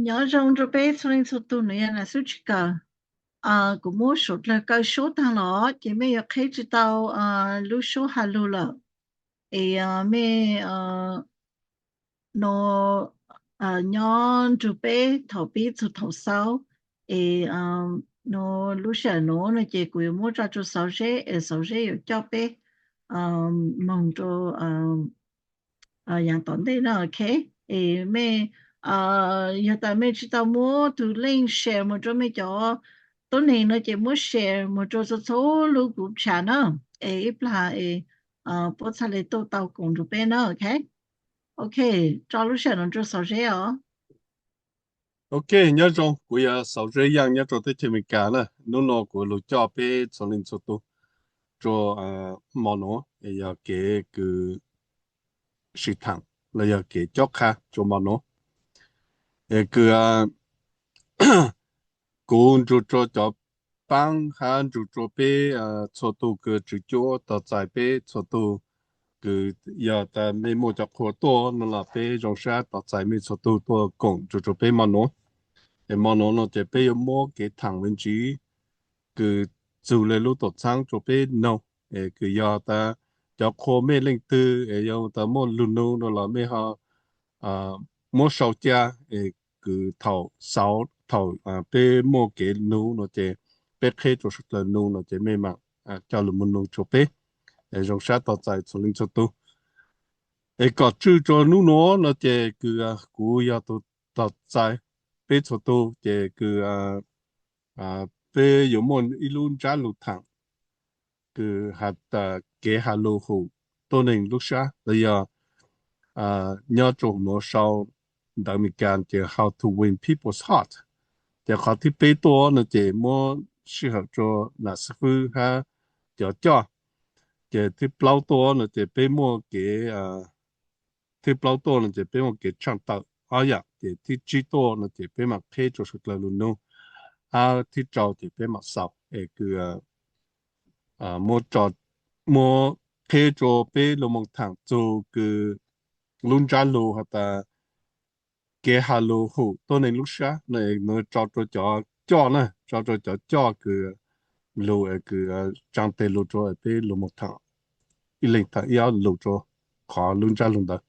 Nyob zoo rau peb txhua leej txhua tus, nws yog Nas Xub Tsis Kawm. Kuv muab suav dlawg kaw suab tag los ces mej yuav qheb tsis tau lub suab has lug lawm. Es mej no nyob nrug peb thaum pib txug thaum xaus. Es no lub sij hawm nuav no ces kuv yuav muab tso rua Xauv Zeb es Xauv Zeb yuav coj peb moog rua yav tom ntej na, ok. Es mej yog tas mej tsis tau muab tug link share moog rua mej cov tuab neeg no ces muab share moog rua txhua txhua lub group chat na, es ib plag es puab txhaj le tuaj tau koom nrug peb na, ok. Ok, tso lub sij hawm no rua Xauv Zeb os. Ok, nyob zoo, kuv yog Xauv Zeb Yaaj nyob rua teb chaws Amelikas na. Nub no kuv lug coj peb txhua leej txhua tug rua mo nuav, es yog kev kws sib thaam los yog kev cob qha rua mo nuav. Es kws kuv nrug rua cov paab hab nrug rua peb txhua tug kws tswv cuab tog txais peb txhua tug, kws yog tas mej muaj cov qhua tuaj no los peb zoo sab tog txais mej txhua tug tuaj koom nrug rua peb mo nuav. Es mo nuav no ces peb yuav muab kev thaam me ntsis kws txug le lub tuam txhaab rua peb noog, es kws yog tas cov qhua mej leej twg es yog tas muaj lug nug no los mej ho muab sau ca, es kws thaum xaus thaum peb muaj kev nug no ces peb qheb rua suav dlawg nug no ces mej maam coj lug moog nug rua peb. Es zoo sab tog txais txhua leej txhua tug. Es kom tswj rua nub nuav no ces kws kuv yog tug tog txais peb txhua tug ces kws peb yuav muaj ib lub ntsab lug thaam kws has tas kev has lug hum tuab neeg lub sab los yog nyob rua huv nuav sau ntawv Amelikas ces How to Win People's Heart. Ces qhov thib peb tuaj no ces muab sij hawm rua nam xib fwb hab cov coj. Ces thib plaub tuaj no ces peb muaj kev, thib plaub tuaj no ces peb muaj kev tshaaj tawm ob yam. Ces thib tsib tuaj no ces peb maam qheb rua suav dlawg lug nug, hab thib rau ces peb maam xaus. Es kws muab qheb rua peb lug moog thaam txug kws lub ntsab lug has tas kev has lug hum tuab neeg lub sab no, tso rua cov coj na, tso rua cov coj kws lug, kws tsaa teg lug rua peb lug moog thaam, ib leeg thaam ib ob lug rua qhov lub ntsab lug ntawd.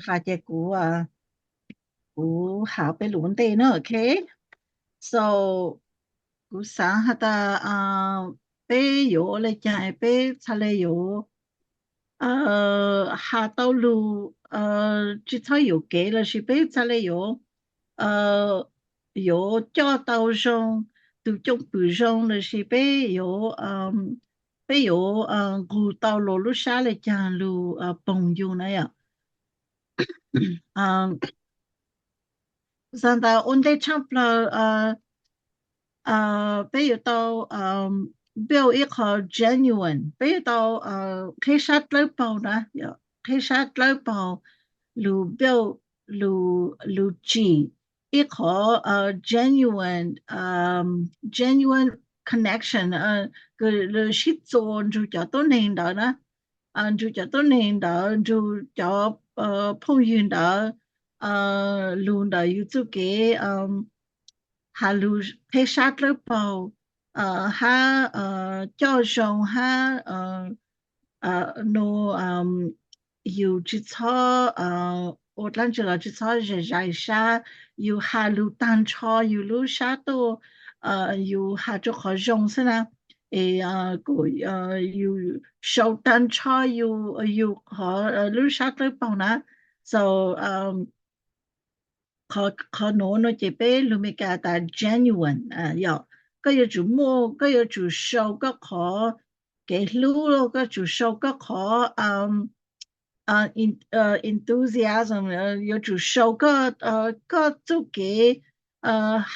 Has ces kuv, kuv has peb lug ua ntej na, ok. So kuv xaav has tas peb yuav ua le caag peb txhaj le yuav has tau lug tsi txhob yuam kev lossis peb txhaj le yuav, yuav coj tau zoo, tug cwj pwm zoo lossis peb yuav, peb yuav nqug tau luas lub sab le caag lug poog yug na yom. Xaav tas ua ntej tshaaj plawg peb yuav tau build ib qho genuine, peb yuav tau qheb sab dlawb paug na, qheb sab dlawb paug lug build, lug tsim ib qho genuine, genuine connection, kws sib txuas nrug cov tuab neeg ntawd na, nrug cov tuab neeg ntawd, nrug cov phooj ywg ntawd lug ntawm yug txuj kev has lug qheb sab dlawb paug hab coj zoo hab no yug tsi txhob ua dlaab tsi los tsi txhob zais zais sab, yug has lug taag nrho yug lub sab tuaj, yug has rua qhov zoo xwb na, es kuas yug sau taag nrho yug, yug qhov lub sab dlawb paug na. So qhov nuav no ces peb lug Meskas tas genuine yom. Koj yuav tsum muaj, koj yuav tsum sau koj qhov kev hlub, koj tsum sau koj qhov enthusiasm, yuav tsum sau koj, koj txuj kev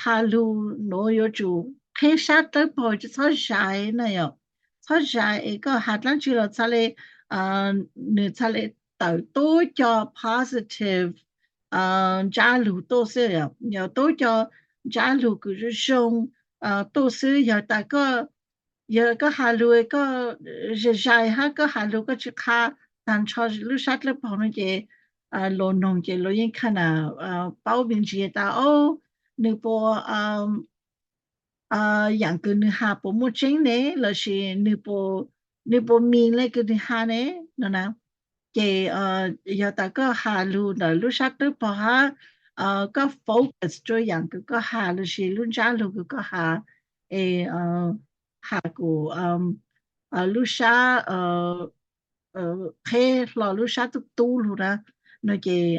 has lug nuav yuav tsum qheb sab dlawb paug, tsi txhob zais na yom. Txhob zais es koj has dlaab tsi los txhaj le, nwg txhaj le tawm tub cov positive ntsab lug tuaj xwb, yog tub cov ntsab lug kws zoo zoo tuaj xwb. Yog tas koj, yog koj has lug koj zais zais hab koj has lug koj tsis qha tag nrho lub sab dlawb paug no ces luas noog ces luas yeej kha na paub me ntsis tas, o, nws puas, yaam kws nws has puas muaj tseeb ne, lossis nws puas mean le kws nws has ne no na. Ces yog tas koj has lug ntawm lub sab dlawb paug hab koj focus rua yaam kws koj has lossis lub ntsab lug kws koj has, es has kuas lub sab qheb hlo lub sab tub tub lug na, no ces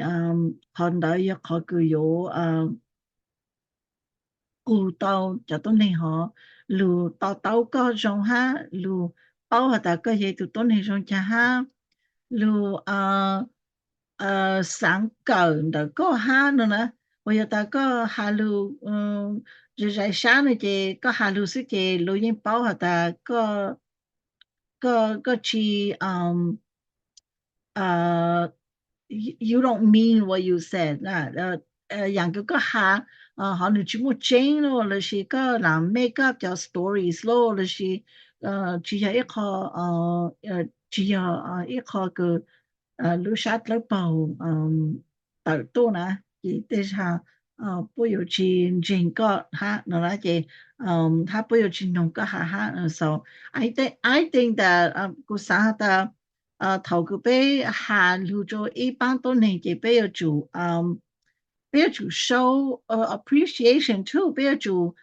qhov ntawd yog qhov kws yuav qug tau cov tuab neeg hov, lug to taub koj zoo hab lug paub has tas koj yog ib tug tuab neeg zoo caag hab lug xaav kawm ntawm koj hab no na. Uas yog tas koj has lug zais zais sab no ces koj has lug xwb ces luas yeej paub has tas koj, koj tsis, you don't mean what you said. Yaam kws koj has hov nws tsis muaj tseeb lossis koj lam make up cov stories lossis tsis yog ib qho, tsis yog ib qho kws lub sab dlawb paug tawm tuaj na, ces tej zag puab yuav tsis ntseeg koj hab no na, ces hab puab yuav tsis noog koj has hab. So I think, I think that, kuv xaav has tas thaum kws peb has lug rua ib paab tuab neeg ces peb yuav tsum, peb yuav tsum show appreciation too, peb yuav tsum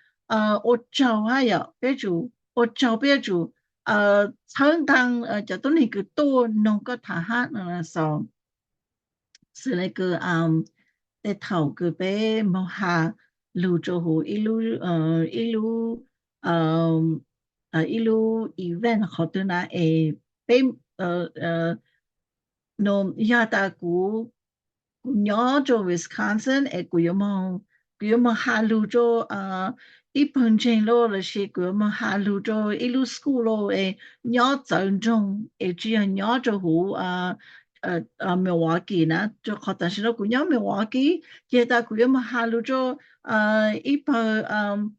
ua tsaug hab yom, peb yuav tsum ua tsaug, peb yuav tsum txhawb nqaa cov tuab neeg kws tuaj noog koj tham hab no. So xws le kws tej thaum kws peb moog has lug rua huv ib lub, ib lub, ib lub event qhov twg na es peb, no, yog tas kuv, kuv nyob rua Wisconsin es kuv yuav, kuv yuav moog has lug rua ib pawg ntseeg lauj, lossis kuv yuav moog has lug rua ib lub school lauj es nyob txawv nroog es tsis yog nyob rua huv Milwaukee na, rua qhov tam sim no kuv nyob Milwaukee, ces tas kuv yuav moog has lug rua ib pawg,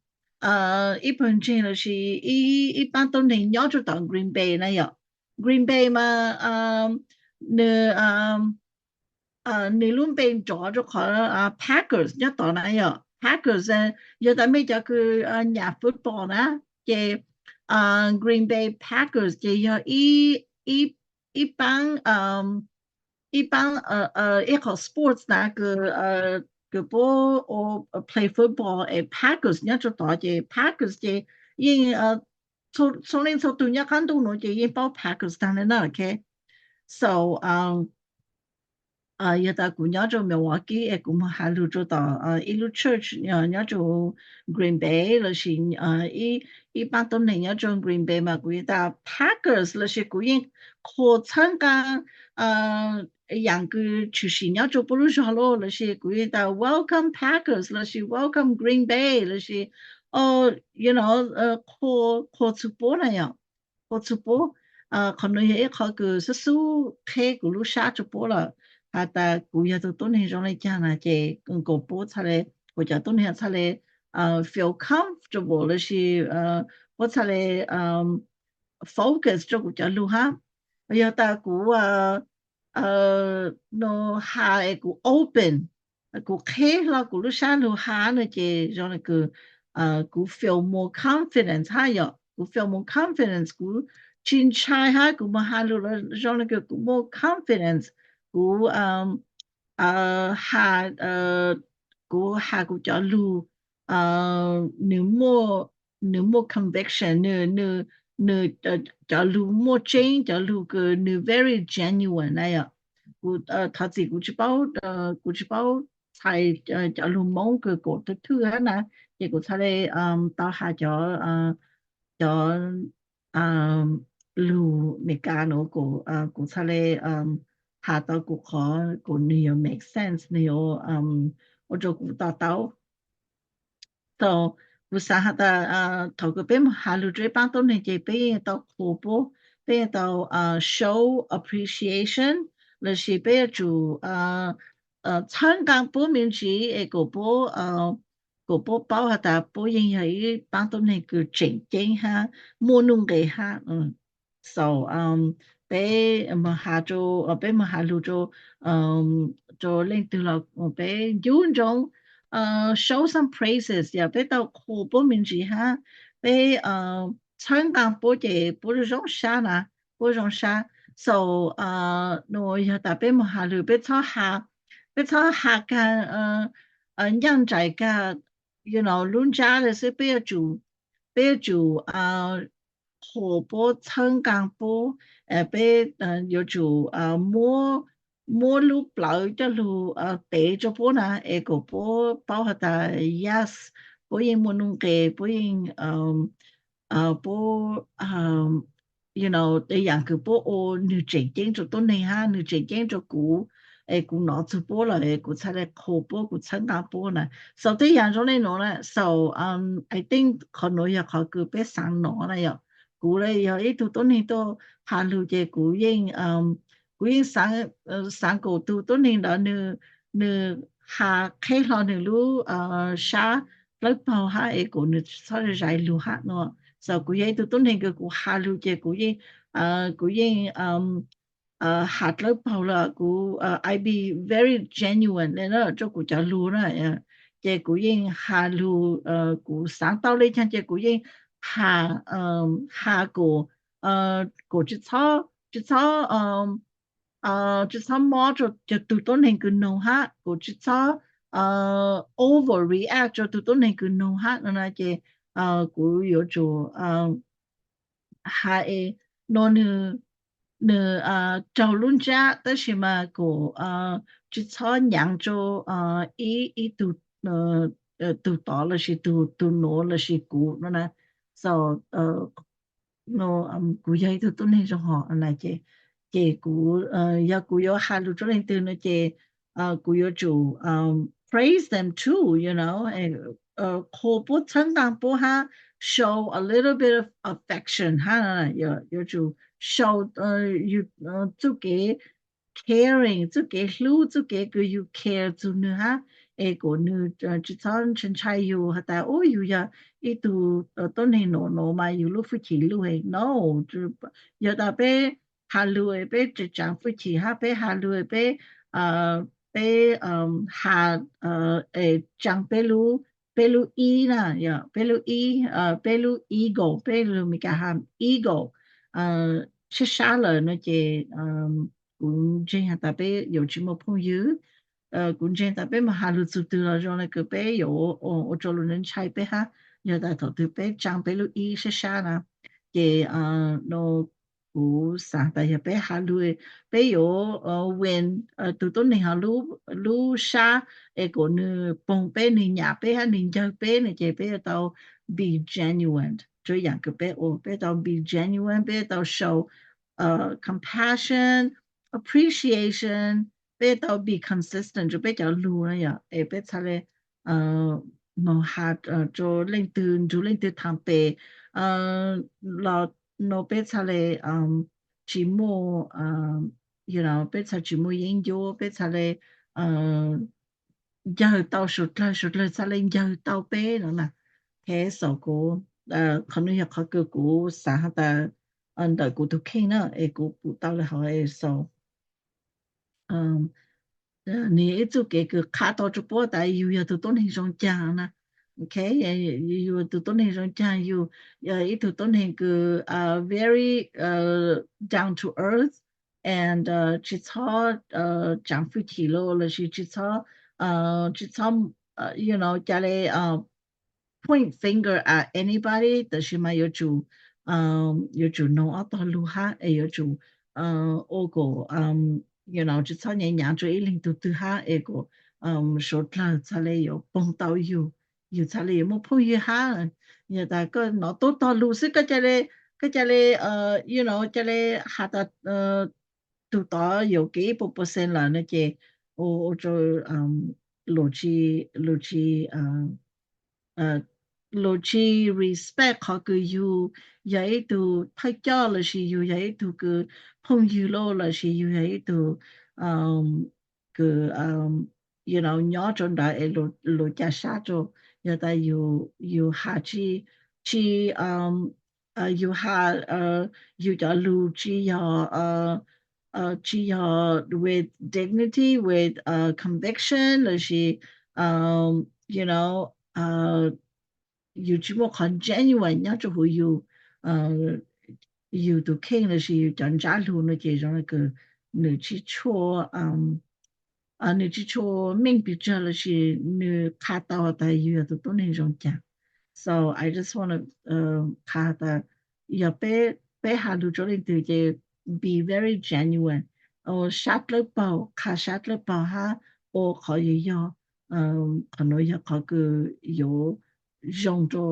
ib pawg ntseeg lossis ib paab tuab neeg nyob rua tom Green Bay na yom. Green Bay mas nws, nws lub npe nrov rua qhov Packers nyob tod na yom. Packers, yog tas mej cov kws nyam football na, ces Green Bay Packers ces yog ib, ib paab, ib paab, ib qhov sports na kws, kws puab play football es Packers nyob rua tod, ces Packers ces yeej txhua leej txhua tug nyob qaab ntuj nuav ces yeej paub Packers taag le na, ok. So yog tas kuv nyob rua Milwaukee es kuv moog has lug rua tom ib lub church nyob rua Green Bay lossis ib paab tuab neeg nyob rua Green Bay mas kuv yeej tas Packers lossis kuv yeej qhuas txhawb nqaa yaam kws tshwm sim nyob rua puab lub zog lauj, lossis kuv yeej tas welcome Packers lossis welcome Green Bay lossis, you know, qhuas txug puab na yom. Qhuas txug puab, qhov nuav yog ib qhov kws xub xub qheb kuv lub sab rua puab lawm, has tas kuv yog tug tuab neeg zoo le caag na ces kuas puab txhaj le, kuas cov tuab neeg txhaj le feel comfortable lossis puab txhaj le focus rua kuv cov lug hab. Yog tas kuv no has es kuv open, kuv qheb hlo kuv lub sab lug has no ces zoo le kws kuv feel more confidence hab yom. Kuv feel more confidence, kuv tsis ntshai hab kuv moog has lug zoo le kws kuv more confidence. Kuv has, kuv has kuv cov lug, nws muaj, nws muaj conviction, nws, nws, nws cov lug muaj tseeb, cov lug kws nws very genuine na yom. Kuv thov txim kuv tsis paub, kuv tsis paub txhais cov lug Moob kws kuas thwj thwj hab na, ces kuv txhaj le tau has cov, cov lug Meskas nuav kuas kuv txhaj le has tau kuv qhov kuas nws yuav make sense, nws yuav ua rua kuv to taub. So kuv xaav has tas thaum kws peb moog has lug rua ib paab tuab neeg ces peb yeej tau qhuas puab, peb yeej tau show appreciation lossis peb yuav tsum txhawb nqaa puab me ntsis es kom puab, kom puab paub has tas puab yeej yog ib paab tuab neeg kws tseem ceeb hab muaj nuj nqes hab. So peb, peb moog has lug rua leej twg los peb ncu ntsoov show some praises, yog peb tau qhuas puab me ntsis hab peb txhawb nqaa puab ces puab zoo sab na, puab zoo sab. So nuav yog tas peb moog has lug, peb txhob has kag nyaaj nraim kag, you know, lub ntsab le xwb, peb yuav tsum, peb yuav tsum qhuas puab, txhawb nqaa puab, peb yuav tsum muab, muab lub plawv coj lug tev rua puab na es kom puab paub has tas yes, puab yeej muaj nuj nqes, puab yeej, puab, you know, tej yaam kws puab ua nwg tseem ceeb rua tuab neeg hab nwg tseem ceeb rua kuv, es kuv nov txug puab lawm es kuv txhaj le qhuas puab, kuv txhawb nqaa puab na. So tej yaam zoo le nuav na, so I think qhov nuav yog qhov kws peb xaav nov na yom. Kuv le yog ib tug tuab neeg tuaj has lug ces kuv yeej, kuv yeej xaav kom tug tuab neeg ntawd nwg, nwg has qheb hlo nwg lub sab dlawb paug hab es kom nwg txhob zais lug hab no. So kuv yog ib tug tuab neeg kws kuv has lug ces kuv yeej, kuv yeej has dlawb paug lawm, kuv, I be very genuine le na rua kuv cov lug na. Ces kuv yeej has lug, kuv xaav tau le caag ces kuv yeej has, has kom, kom tsi txhob, tsi txhob, tsi txhob mob rua tug tuab neeg kws noog hab kom tsi txhob overreact rua tug tuab neeg kws noog hab no na. Ces kuv yuav tsum has es no nwg, nwg raug lub ntsab tab sis mas kom tsi txhob nyaav rua ib, ib tug, tug tod lossis tug, tug nuav lossis kuv no na. So no, kuv yog ib tug tuab neeg zoo hov na ces, ces kuv, yog kuv yuav has lug rua leej twg no ces kuv yuav tsum praise them too, you know, qhuas puab, txhawb nqaa puab hab show a little bit of affection hab, yuav tsum show yug txuj kev caring, txuj kev hlub, txuj kev kws yug care txug nwg hab es kom nwg tsi txhob ntshai ntshai yug has tas u yug yog ib tug tuab neeg nuav nuav mas yug lub hwj chim luj heev no. Yog tas peb has lug peb tsi tsaav hwj chim hab peb has lug peb, peb has es tsaav peb lub, peb lub ib na, yog peb lub ib, peb lub ego, peb lug Meskas has ego sab sab lawm no ces kuv ntseeg has tas peb yuav tsi muaj phooj ywg. Kuv ntseeg tas peb moog has lug txug twg los zoo le kws peb yuav ua rua lug ntshai peb hab. Yog tas thaum twg peb tsaav peb lub ib sab sab na ces no kuv xaav tas yog peb has lug, peb yuav win tug tuab neeg hov lub sab es kom nwg poog peb, nwg nyam peb hab nwg ncawg peb no ces peb yuav tau be genuine rua yaam kws peb ua, peb tau be genuine, peb tau show compassion, appreciation, peb tau be consistent rua peb cov lug na yom, es peb txhaj le moog has rua leej twg nrug leej twg thaam pem los no peb txhaj le tsi muaj, you know, peb txhaj tsi muaj yeeb ncuab, peb txhaj le ncawg tau suav dlawg, suav dlawg txhaj le ncawg tau peb no na. Ok, so kuv, qhov nuav yog qhov kws kuv xaav has tas ntawm kuv tug kheej na es kuv pum tau le hov es so nwg ib txuj kev kws qha tau rua puab tas yug yog tug tuab neeg zoo caag na. Ok, yug tug tuab neeg zoo caag, yug yog ib tug tuab neeg kws very down to earth and tsi txhob tsaav hwj chim lug lossis tsi txhob, tsi txhob, you know, ca le point finger at anybody, tab sis mas yuav tsum, yuav tsum noog ob tog lug hab es yuav tsum ua kom, you know, tsi txhob nyav nyav rua ib leeg tug twg hab es kom suav dlawg txhaj le yuav poog tau yug, yug txhaj le yuav muaj phooj ywg hab. Yog tas koj nov tub tog lug xwb koj ca le, koj ca le, you know, ca le has tas tug tod yuam kev ib puas percent lawm no ces ua rua lug tsi, lug tsi, lug tsi respect qhov kws yug yog ib tug thawj coj lossis yug yog ib tug kws phooj ywg lawm lossis yug yog ib tug kws, you know, nyob rau ntawd es luag ca sab rau, yog tas yus has tsis, tsis, yus has, yus cov lus tsis yog, tsis yog with dignity, with conviction lossis, you know, yus tsis muaj qhov genuine nyob rau huv yus, yus tus kheej lossis yus cov ntsab lug no ces zoo li kws nws tsis tshua, nws tsis tshua meej pes tsawg lossis nws qha tau tas yus yog tus tuab neeg zoo caag. So I just want to qha tas yog peb, peb has lug rau leej twg ces be very genuine, sab dlawb paug, qha sab dlawb paug hab ua qhov yus yog. Qhov nuav yog qhov kws yuav zoo rau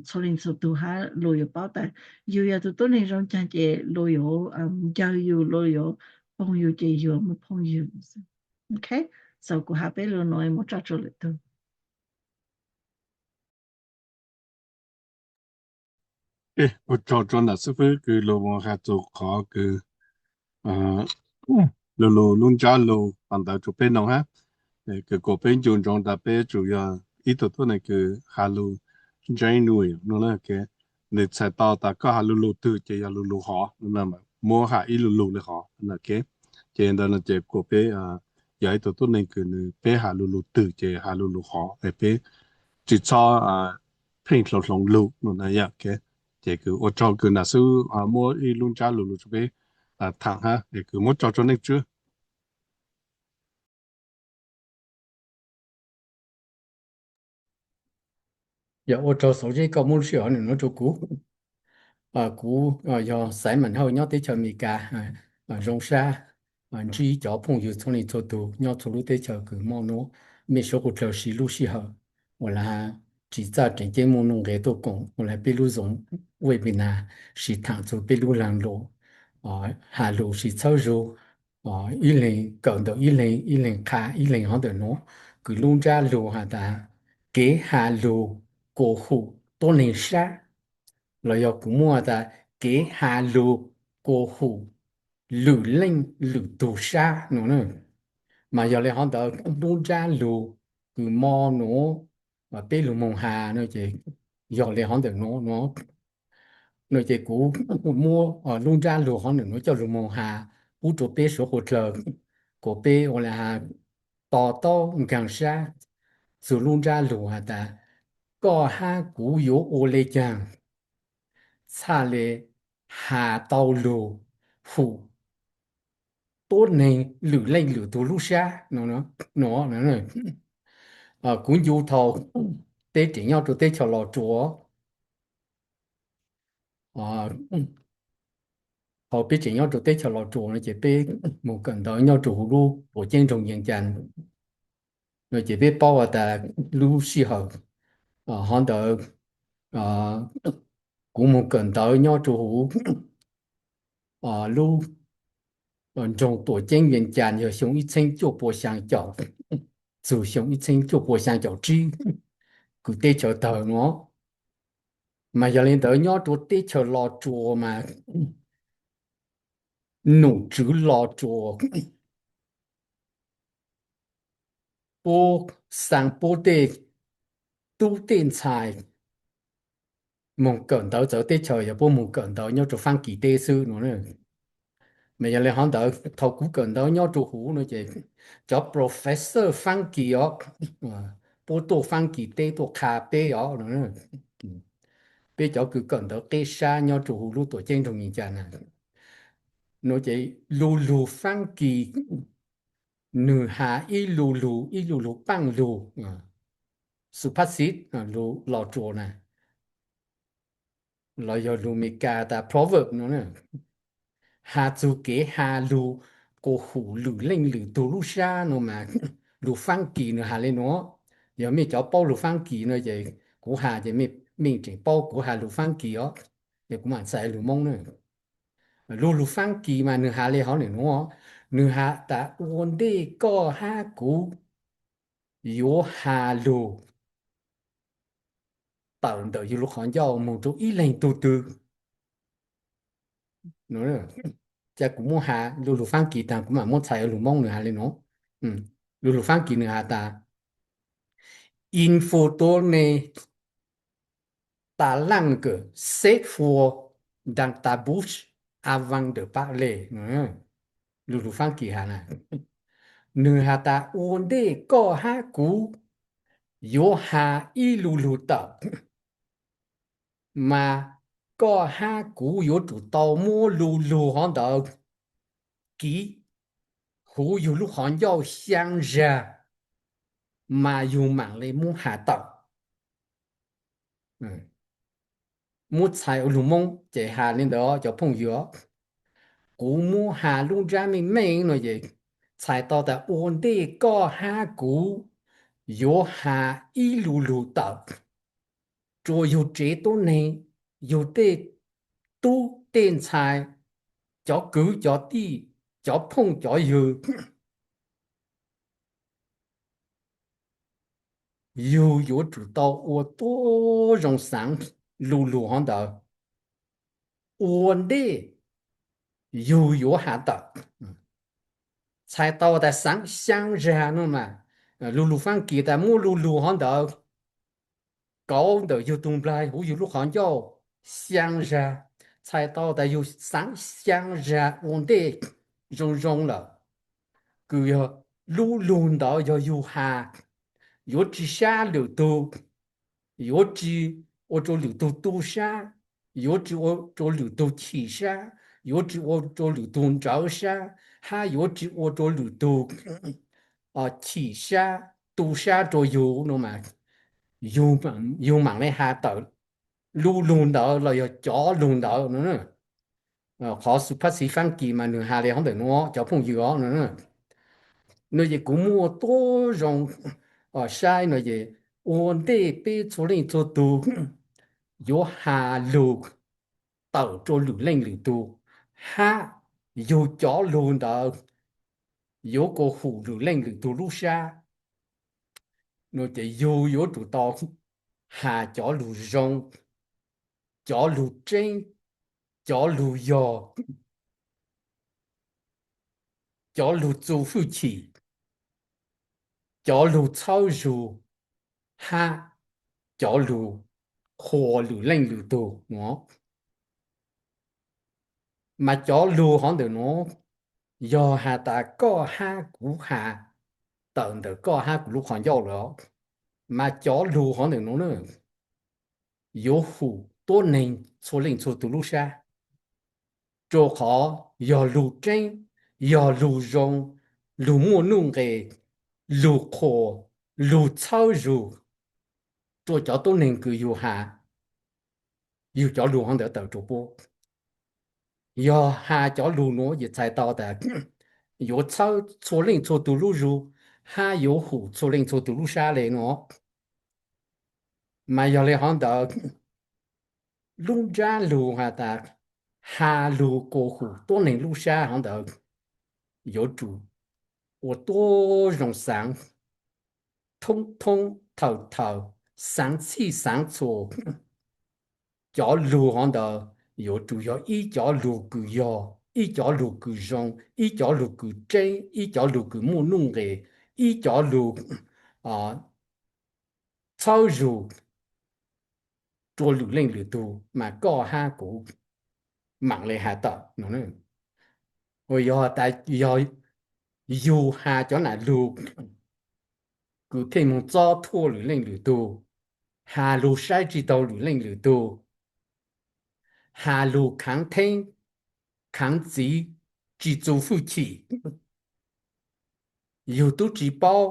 txhua leej txhua tug hab luag yuav paub tas yus yog tus tuab neeg zoo caag ces luag yuav ncaw yus, luag yuav poob yus ces yus muaj phooj ywg. Ok, so kuv has peb lug nuav, muab tso rua lwm tug. Ua tsaug rua nam xib fwb kws lug moog has txug qhov kws lu lug lub ntsab lug qhov ntawd rua peb noog hab, kws kuas peb ncu ntsoov tas peb tsum yog ib tug tuab neeg kws has lug genuine no, nws txhais tau tas koj has lu lug twg ces yog lu lug hov, muab has ib lu lug le hov. Ces ntawd no ces kuas peb yog ib tug tuab neeg kws nws peb has lu lug twg ces has lu lug hov, peb tsis txhob pheej hloov hloov lug no na yom. Ces kws ua tsaug kws nam xib fwb muab ib lub ntsab lug lug rua peb thaam hab, es kws muab tso rua nej tswb. Yog ua tsaug Xauv Zeb koj muab lub sij hawm nuav rua kuv. Kuv yog Xaiv Maam Hawj nyob teb chaws Amelikas. Zoo sab ntsib cov phooj ywg txhua leej txhua tug nyob txhua lub teb chaws kws mob nuav, mej suav qhuv dlawg siv lub sij hawm uas lawv tsis txawj tseem ceeb muaj nuj nqes tuaj koom uas lawv peb lub Zoom webinar siv thaam txug peb lub laag lug has lug siv txhawb zug, ib leeg kawm ntawm ib leeg, ib leeg qha ib leeg hov ntawm nuav. Kws lub ntsab lug has tas kev has lug kuas hum tuab neeg sab, los yog kuv muab tas kev has lug kuas hum lwm leej lwm tug sab no. Mas yog le hov ntawd lub ntsab lug kws mob nuav peb lug moog has no ces yog le hov ntawm nuav no. No ces kuv muab lub ntsab lug hov ntawm nuav coj lug moog has pub rua peb suav qhuv dlawg, kuas peb ua le has to taub nkaag sab txug lub ntsab lug has tas koj hab kuv yuav ua le caag txhaj le has tau lug hum tuab neeg lwm leej lwm tug lub sab no. Kuv ncu thaus peb tseem nyob rua teb chaws Los Tsuas, thaus peb tseem nyob rua teb chaws Los Tsuas no ces peb moog kawm ntawv nyob rua huv lub tuam ceeb nroog Yees Cas no ces peb paub has tas lub sij hawm hov ntawd kuv moog kawm ntawv nyob rua huv lub nroog tuam ceeb Yees Cas yog xyoo ib txheeb cuaj pua xyaa caum, txug xyoo ib txheeb cuaj pua xyaa caum tsib kws teb chaws tawg nuav. Mas yog le ntawd nyob rua teb chaws Los Tsuas mas nom tswv Los Tsuas puab xaa puab tej tub tej ntxhais moog kawm ntawv txawv teb chaws yog puab moog kawm ntawv nyob rua Faab Kis teb xwb no. Mas yog le hov ntawd thaus kuv kawm ntawv nyob rua huv no ces cov professor Faab Kis os, puab tuaj Faab Kis teb tuaj qha peb os. Peb cov kws kawm ntawv qeb sab nyob rua huv lub tuam ceeb nroog Yees Cas na, no ces lu lug Faab Kis nwg has ib lu lug, ib lu lug paaj lug, xu phab xib, lug Los Tsuas na, los yog lug Amelikas tas proverb no, has txug kev has lug kuas hum lwm leej lwm tug lub sab no mas lug Faab Kis nwg has le nuav. Yog mej cov paub lug Faab Kis no ces kuv has ces mej tseem paub kuv has lug Faab Kis os, ces kuv mam txhais lug Moob na. Lu lug Faab Kis mas nwg has le hov nwg nuav, nwg has tas ua ntej koj hab kuv yuav has lug tawm ntawm yug lub qhov ncauj moog rua ib leeg tug twg, Cas kuv muab has lu lug Faab Kis taag kuv mam muab txhais ua lug Moob, nws has le nuav. Lu lug Faab Kis nws has tas: Il ne faut donner ta langue sept fois dans ta bouche avant de parler. Lu lug Faab Kis has na, nws has tas ua ntej koj hab kuv yuav has ib lu lug tawm, mas koj hab kuv yuav tsum tau muab lu lug hov ntawd kiv huv yug lub qhov ncauj xyaa zag, mas yug maam le muab has tawm. Muab txhais ua lug Moob ces has le ntawd cov phooj ywg. Kuv muab has lub ntsab meej meej no ces txhais tau tas ua ntej koj hab kuv yuav has ib lu lug tawm rua yug tsev tuab neeg, yug tej tub tej ntxhais, cov kwv cov tij, cov phooj cov ywg. Yug yuav tsum tau ua tuab zoo xaav lu lug hov ntawd ua ntej yug yuav has tawm. Txhais tau tas xaav xyaa zag no mas, lu lug Faab Kis tas muab lu lug hov ntawd kauv ntawm yug tug nplaig huv yug lub qhov ncauj xyaa zag. Txhais tau tas yug xaav xyaa zag ua ntej zoo zoo lawm, kws yog lub lug ntawd yog yug has, yuav tsi sab lwm tug, yuav tsi ua rua lwm tug tu sab, yuav tsi ua rua lwm tug chim sab, yuav tsi ua rua lwm tug ntsawv sab, hab yuav tsi ua rua lwm tug chim sab tu sab rua yug no mas, yug maam le has tawm lu lug ntawd los yog cov lug ntawd no. Qhov xu phab xi Faab Kis mas nwg has le hov ntawm nuav cov phooj ywg os no. No ces kuv muaj tuab zoo saib no ces ua ntej peb txhua leej txhua tug yuav has lug tawm rua lwm leej lwm tug, hab yug cov lug ntawd yuav kuas hum lwm leej lwm tug lub sab, no ces yug yuav tsum tau has cov lug zoo, cov lug tseeb, cov lug yog, cov lug txu hwj chim, cov lug txhawb zug, hab cov lug qhuas lwm leej lwm tug nuav. Mas cov lug hov ntawm nuav yog has tas koj hab kuv has tawm ntawm koj hab kuv lub qhov ncauj lawm, mas cov lug hov ntawm nuav yuav hum tuab neeg txhua leej txhua tug lub sab, rua qhov yog lug tseeb, yog lug zoo, lug muaj nuj nqes, lug qhuas, lug txhawb zug rua cov tuab neeg kws yug has yug cov lug hov ntawd tawm rua puab. Yog has cov lug nuav ces txhais tau tas yuav txhawb txhua leej txhua tug lub zug, hab yuav hum txhua leej txhua tug lub sab le nuav. Mas yog le hov ntawd, lub ntsab lug has tas has lug kuas hum tuab neeg lub sab hov ntawd yuav tsum ua tuab zoo xaav, thoob thoob thawm thawm, xaav txhij xaav txhua. Cov lug hov ntawd yuav tsum yog ib cov lug kws yog, ib cov lug kws zoo, ib cov lug kws tseeb, ib cov lug kws muaj nuj nqes, ib cov lug txhawb zug rua lwm leej lwm tug mas koj hab kuv maam le has tawm no. Yog tas yog yug has cov nam lug kws pheej moog txob thuam lwm leej lwm tug, has lug saib tsi taug lwm leej lwm tug, has lug khaav theeb khaav txiv, tsi txu hwj chim, yug tub tsi paub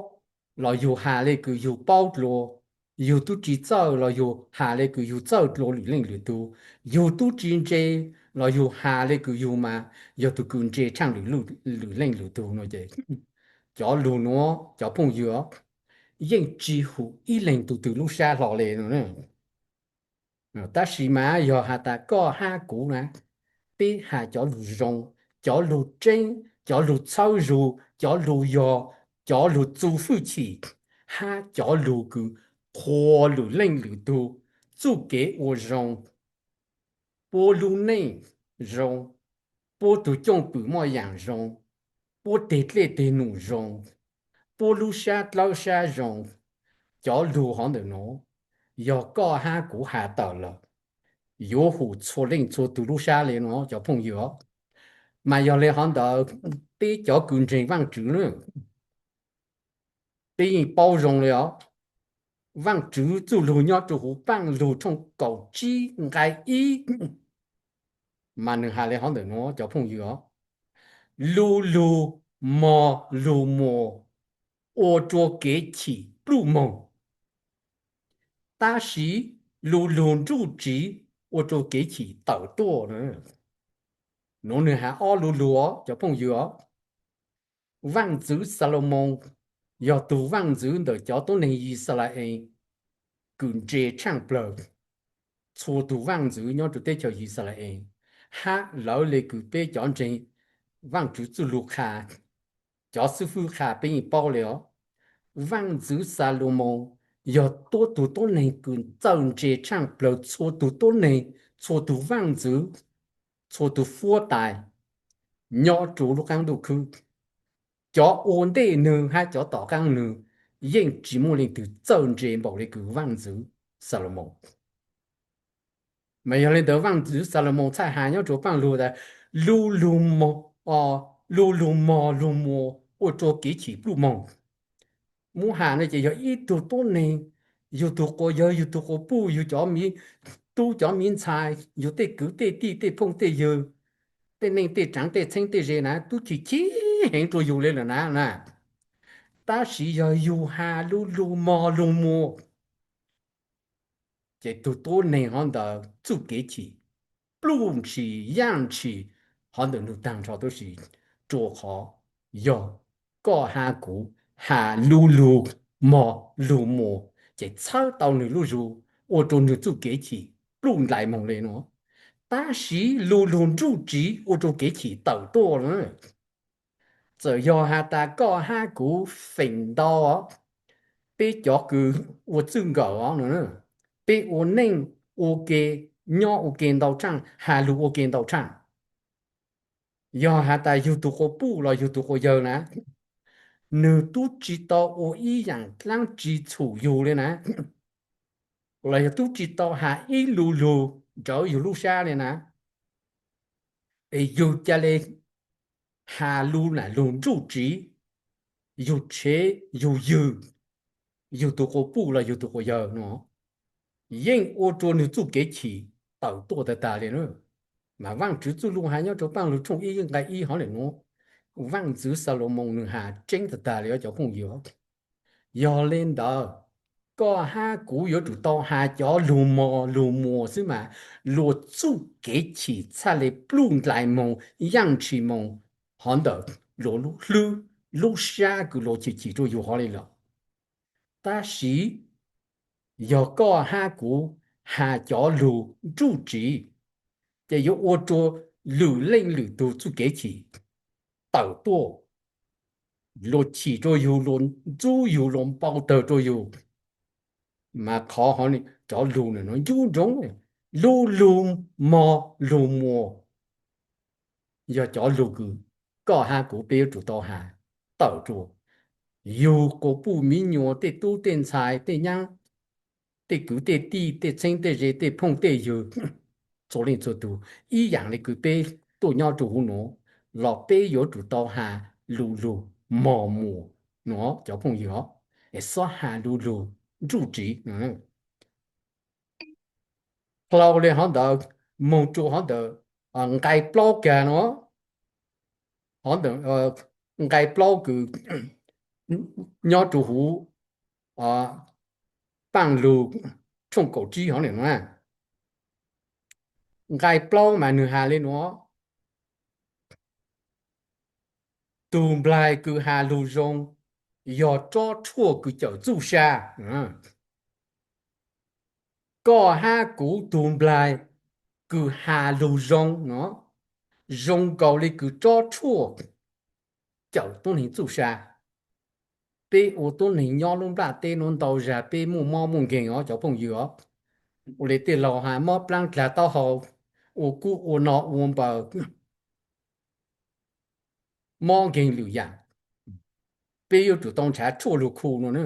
los yug has le kws yug paub dlua, yug tub tsi txawj los yug has le kws yug txawj dlua lwm leej lwm tug, yug tub tsi ntse los yug has le kws yug mas yog tug kws ntse tshaaj lwm leej lwm tug no ces cov lug nuav cov phooj ywg yeej tsi hum ib leeg tug twg lub sab hlo le no. Tab sis mas yog has tas koj hab kuv na, peb has cov lug zoo, cov lug tseeb, cov lug txhawb zug, cov lug yog, cov lug txu hwj chim, hab cov lug kws qhuas lwm leej lwm tug txuj kev ua zoo, puab lub neej zoo, puab tug cooj pwm muaj yaam zoo, puab teg dlej teg num zoo, puab lub sab dlawb sab zoo. Cov lug hov ntawm nuav, yog koj hab kuv has tawm lawm, yuav hum txhua leej txhua tug lub sab le nuav cov phooj ywg os. Mas yog le hov ntawd, peb cov kws ntseeg Vaajtswv na, peb yeej paub zoo le os. Vaajtswv txuj lug nyob rua huv Paaj Lug tshooj kaum tsib nqai ib, mas nwg has le hov ntawm nuav cov phooj ywg os: Lu lug mog lug muas ua rua kev chim pluj moog, tab sis lu lug nruj tsiv ua rua kev chim tawm tuaj. Nuav nwg has ob lu lug os cov phooj ywg os. Vaajtswv Xalumoos yog tug vaajtswv ntawm cov tuab neeg Yixalayees kws ntse tshaaj plawg txhua tug vaajtswv nyob rua teb chaws Yixalayees, hab lawv le kws peb cov ntseeg Vaajtswv txuj lug qha, cov xwb fwb qha peb yeej paub le os. Vaajtswv Xalumoos yog tuab tug tuab neeg kws txawj ntse tshaaj plawg txhua tug tuab neeg, txhua tug vaajtswv, txhua tug fuab tais nyob rua lub qaab ntuj khwb. Cov ua ntej nwg hab cov tom qaab nwg yeej tsi muaj leej twg txawj ntse npaum le kws vaajtswv Xalumoos. Mas yog le ntawd vaajtswv Xalumoos txhaj has nyob rua Paaj Lug tas, lu lug mog lug muas ua rua kev chim pluj moog. Muab has no ces yog ib tug tuab neeg, yug tug quas yawg, yug tug quas puj, yug cov miv tub cov miv ntxhais, yug tej kwv tej tij tej phooj tej ywg, tej neej tej tsaav tej txheeb tej ze na, tub chim chim heev rua yug le lawm na na. Tab sis yog yug has lu lug mog lug muas, ces tug tuab neeg hov ntawd txuj kev chim pluj ntshis yaaj ntshis hov ntawm nwg taag nrho tuab si, rua qhov yog koj hab kuv has lu lug mog lug muas, ces txhawb tau nwg lub zug, ua rua nwg txuj kev chim pluj nplais moog le nuav. Tab sis lu lug nruj tsiv ua rua kev chim tawm tuaj. Txawm yog has tas koj hab kuv feem ntau, peb cov kws ua txwj nkawm os, peb ua neej ua ke, nyob ua ke ntau tshaaj, has lug ua ke ntau tshaaj. Yog has tas yug tug quas puj los yug tug quas yawg na, nwg tub tsi tau ua ib yaam dlaab tsi txhum yug le na, los yog tub tsi tau has ib lu lug nrawv yug lub sab le na, es yug ca le has lu nam lug nruj tsiv, yug tshev yug ywg, yug tug quas puj los yug tug quas yawg no, yeej ua rua nwg txuj kev chim tawm tuaj tag tag le na. Mas Vaajtswv txuj lug has nyob rua Paaj Lug tshooj ib nqai ib hov le nuav, Vaajtswv Xalumoos nwg has tseeb tag tag le cov phooj ywg. Yog le ntawd, koj hab kuv yuav tsum tau has cov lug mog lug muas xwb mas luag txuj kev chim txhaj le pluj nplais moog, yaaj ntshis moog hov ntawm luag lub hlwb lub sab kws luag chim chim rua yug hov le lawm. Tab sis yog koj hab kuv has cov lug nruj tsiv, ces yuav ua rua lwm leej lwm tug txuj kev chim tawm tuaj, luag chim rua yug, luag ntxub yug, luag npau tawg rua yug. Mas qhov hov cov lug nuav ncu ntsoov, lu lug mog lug muas, yog cov lug kws koj hab kuv peb yuav tsum tau has tawm rua yug quas puj miv nyuas, tej tub tej ntxhais, tej nyaab, tej kwv tej tij, tej txheeb tej ze, tej phooj tej ywg, txhua leej txhua tug, ib yaam le kws peb tuaj nyob rua huv nuav, los peb yuav tsum tau has lu lug mog muas nuav cov phooj ywg os, es xob has lu lug nruj tsiv. Dlhau le hov ntawd, moog rua hov ntawm nqai plaub kag nuav, hov ntawm nqai plaub kws nyob rua huv Paaj Lug tshooj kaum tsib hov le nuav. Nqai plaub mas nwg has le nuav: Tug nplaig kws has lug zoo yog tsob tshuaj kws cawm txuj sa. Koj hab kuv tug nplaig kws has lug zoo no, zoo nkaus le kws tsob tshuaj cawm tuab neeg txuj sa. Peb ua tuab neeg nyob lub nplaj teb nuav ntau zag peb muaj mob muaj nkeeg os cov phooj ywg os. Ua le tej laug has mob plaab dlag taub hau, ua kub ua no ua npaws, mob nkeeg lwm yam, peb yuav tsum tau nrhav tshuaj lug khu no na.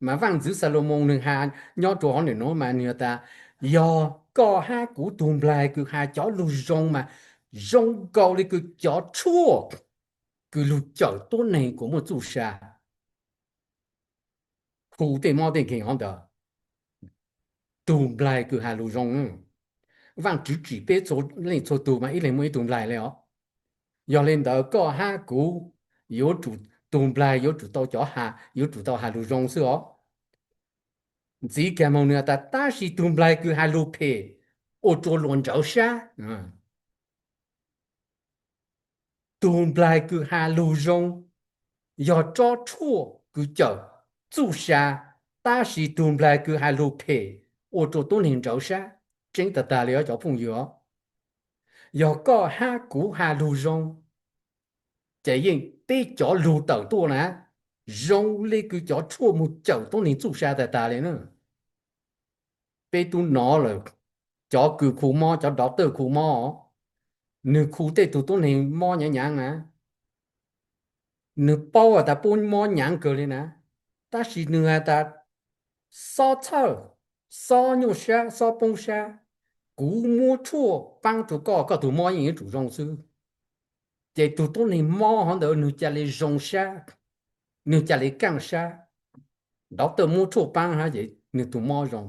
Mas Vaaj Ntxwv Xalumoos nwg has nyob rua hov ntawm nuav mas nwg has tas, yog koj hab kuv tug nplaig kws has cov lug zoo mas zoo nkaus le kws cov tshuaj kws lug cawm tuab neeg kuas muaj txuj sa. Khu tej mob tej nkeeg hov ntawd, tug nplaig kws has lug zoo. Vaajtswv tsim peb txhua leej txhua tug mas ib leeg muaj ib tug nplaig le os. Yog le ntawd koj hab kuv yuav tsum, tug nplaig yuav tsum tau cov has, yuav tsum tau has lug zoo xwb os. Ntxiv Kag Moog nwg has tas, tab sis tug nplaig kws has lug phem ua rua luas ntsawv sab. Tug nplaig kws has lug zoo yog tsob tshuaj kws cawm txuj sa, tab sis tug nplaig kws has lug phem ua rua tuab neeg ntsawv sab. Tseeb tag tag le os cov phooj ywg os. Yog koj hab kuv has lug zoo, ces yeej peb cov lug tawm tuaj na, zoo le kws cov tshuaj moog cawm tuab neeg txuj sa tag tag le na. Peb tub nov lawm, cov kws khu mob, cov doctor khu mob, nwg khu tej tug tuab neeg mob nyaav nyaav na, nwg paub has tas puab mob nyaav kawg le na, tab sis nwg has tas, xob txhawj, xob nyuaj sab, xob poob sab, kuv muab tshuaj paab rua koj, koj tug mob yeej yuav tsum zoo xwb. Ces tug tuab neeg mob hov ntawd nwg ca le zoo sab, nwg ca le kaaj sab. Doctor muab tshuaj paab hab ces nwg tug mob zoo.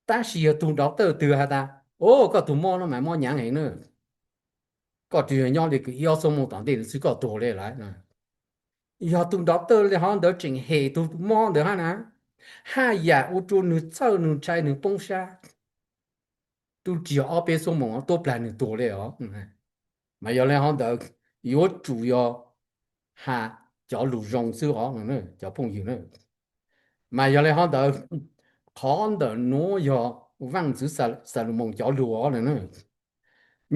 Tab sis yog tug doctor twg has tas, o, koj tug mob no mas mob nyaav heev na, koj tsuas yog nyob le kws ib ob xuab moos tom ntej xwb koj tuag le lawm. Yog tug doctor le hov ntawd tseem hem tug mob ntawd hab na, haj yam ua rua nwg txhawj nwg ntshai nwg poob sab, tub tsis yog ob peb xuab moos tuab plag nwg tuag le os. Mas yog le hov ntawd yuav tsum yog has cov lug zoo xwb os cov phooj ywg. Mas yog le hov ntawd, qhov ntawm nuav yog Vaaj Ntxwv Xalumoos cov lug os.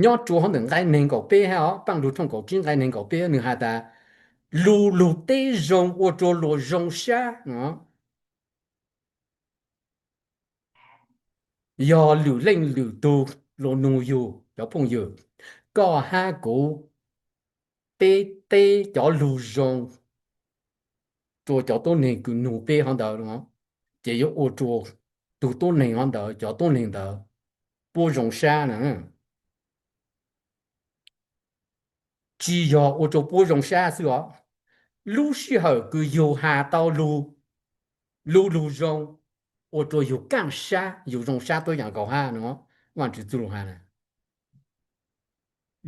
Nyob rua hov ntawm nqai neeg nkaum peb hab os, Paaj Lug tshooj kaum tsib nqai neeg nkaum peb nwg has tas, lu lug teb zoo ua rua luas zoo sab. Yog lwm leej lwm tug luas nug yug cov phooj ywg, koj hab kuv, peb teb cov lug zoo rua cov tuab neeg kws nug peb hov ntawd, ces yuav ua rua tug tuab neeg hov ntawd, cov tuab neeg ntawd puab zoo sab na. Tsis yog ua rua puab zoo sab xwb os, lub sij hawm kws yug has tau lu lug zoo ua rua yug kaaj sab, yug zoo sab tuab yaam nkaus hab no. Vaajtswv txuj lug has na,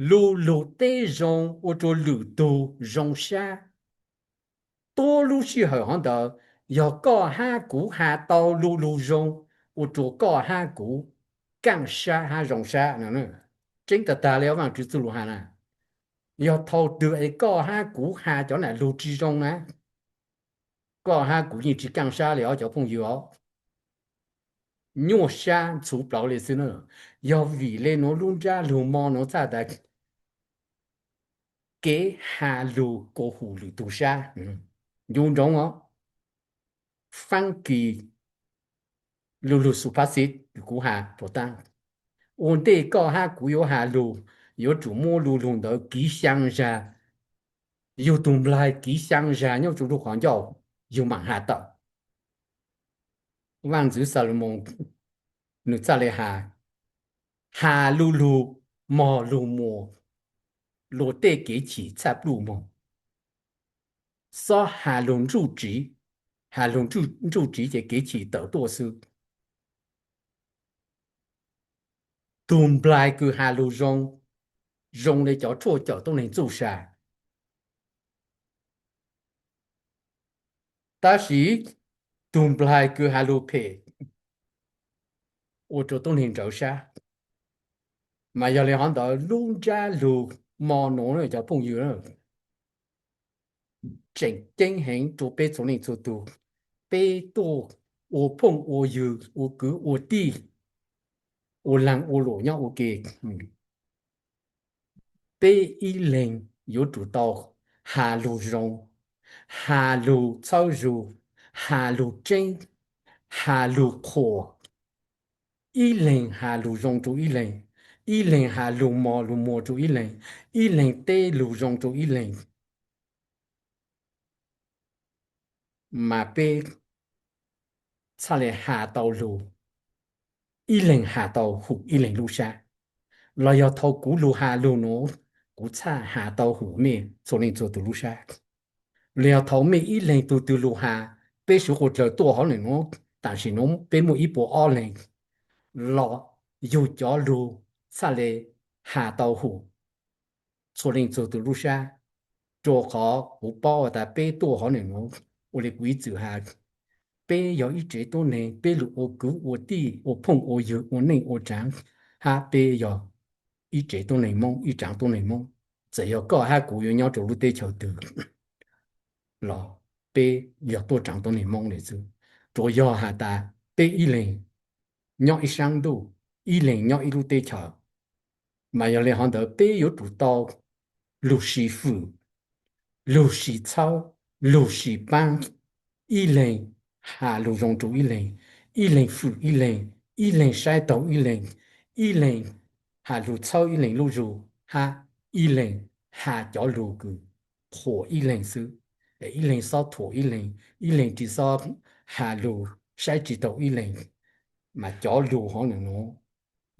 lu lug teb zoo ua rua lwm tug zoo sab. Tuab lub sij hawm hov ntawd, yog koj hab kuv has tau lu lug zoo, ua rua koj hab kuv kaaj sab hab zoo sab. Tseeb tag tag le Vaajtswv txuj lug has na, yog thaum twg es koj hab kuv has cov nam lug tsis zoo na, koj hab kuv yeej tsis kaaj sab le os cov phooj ywg os. Nyuaj sab ntxhuv plawv le xwb na. Yog vim le nuav lub ntsab lug mo nuav txhaj tas kev has lug kuas hum lwm tug sab. Ncu ntsoov os, faab kis lu lug xu phab xib kuv has puas taab, ua ntej koj hab kuv yuav has lug, yuav tsum muab lu lug ntawd kiv xyaa zag, yug tug nplaig kiv xyaa zag nyob rua lub qhov ncauj, yug maam has tawm. Vaaj ntxwv Xalumoos nwg txhaj le has, has lu lug mog lug muas, luas tej kev chim txhaj pluj moog. Xob has lug ntsuj tsiv, has lug ntsuj tsiv ces kev chim tawm tuaj xwb. Tug nplaig kws has lug zoo, zoo le cov tshuaj cawm tuab neeg txuj sa. Tab sis tug nplaig kws has lug phem ua rua tuab neeg ntsawv sab. Mas yog le hov ntawd lub ntsab lug mo nuav cov phooj ywg, tseem ceeb heev rua peb txhua leej txhua tug. Peb tuaj ua phooj ua ywg, ua kwv ua tij, ua laag ua luam nyob ua ke, peb ib leeg yuav tsum tau has lug zoo, has lug txhawb zug, has lug tseeb, has lug qhuas. Ib leeg has lug zoo rua ib leeg, ib leeg has lug mos lug muag rua ib leeg, ib leeg teb lug zoo rua ib leeg, mas peb txhaj le has tau lug, ib leeg has tau hum ib leeg lub sab. Los yog thaum kuv lug has lug nuav, kuv txhaj has tau hum mej txhua leej txhua tug lub sab. Los yog thaum mej ib leeg tug twg lug has, peb suav quas dlawg tuaj hov nuav, tam sim nuav peb muaj ib puas ob leeg, los yug cov lug txhaj le has tau hum txhua leej txhua tug lub sab. Rua qhov kuv paub has tas peb tuaj hov nuav, ua le kuv ib txwm has, peb yog ib tsev tuab neeg, peb lug ua kwv ua tij, ua phooj ua ywg, ua neej ua tsaav, hab peb yog ib tsev tuab neeg Moob, ib tsaav tuab neeg Moob. Txawm yog koj hab kuv yuav nyob rua lub teb chaws twg los peb yog tuab tsaav tuab neeg Moob le xwb. Tsuas yog has tas peb ib leeg nyob ib saab ntuj, ib leeg nyob ib lub teb chaws, mas yog le hov ntawd peb yuav tsum tau lug sis fwm, lug sis txhawb, lug sis paab, ib leeg has lug zoo rua ib leeg, ib leeg fwm ib leeg, ib leeg saib taug ib leeg, ib leeg has lug txhawb ib leeg lub zug, hab ib leeg has cov lug kws thuam ib leeg xwb. Ib leeg xob thuam ib leeg, ib leeg tsi xob has lug saib tsi taug ib leeg, mas cov lug hov nuav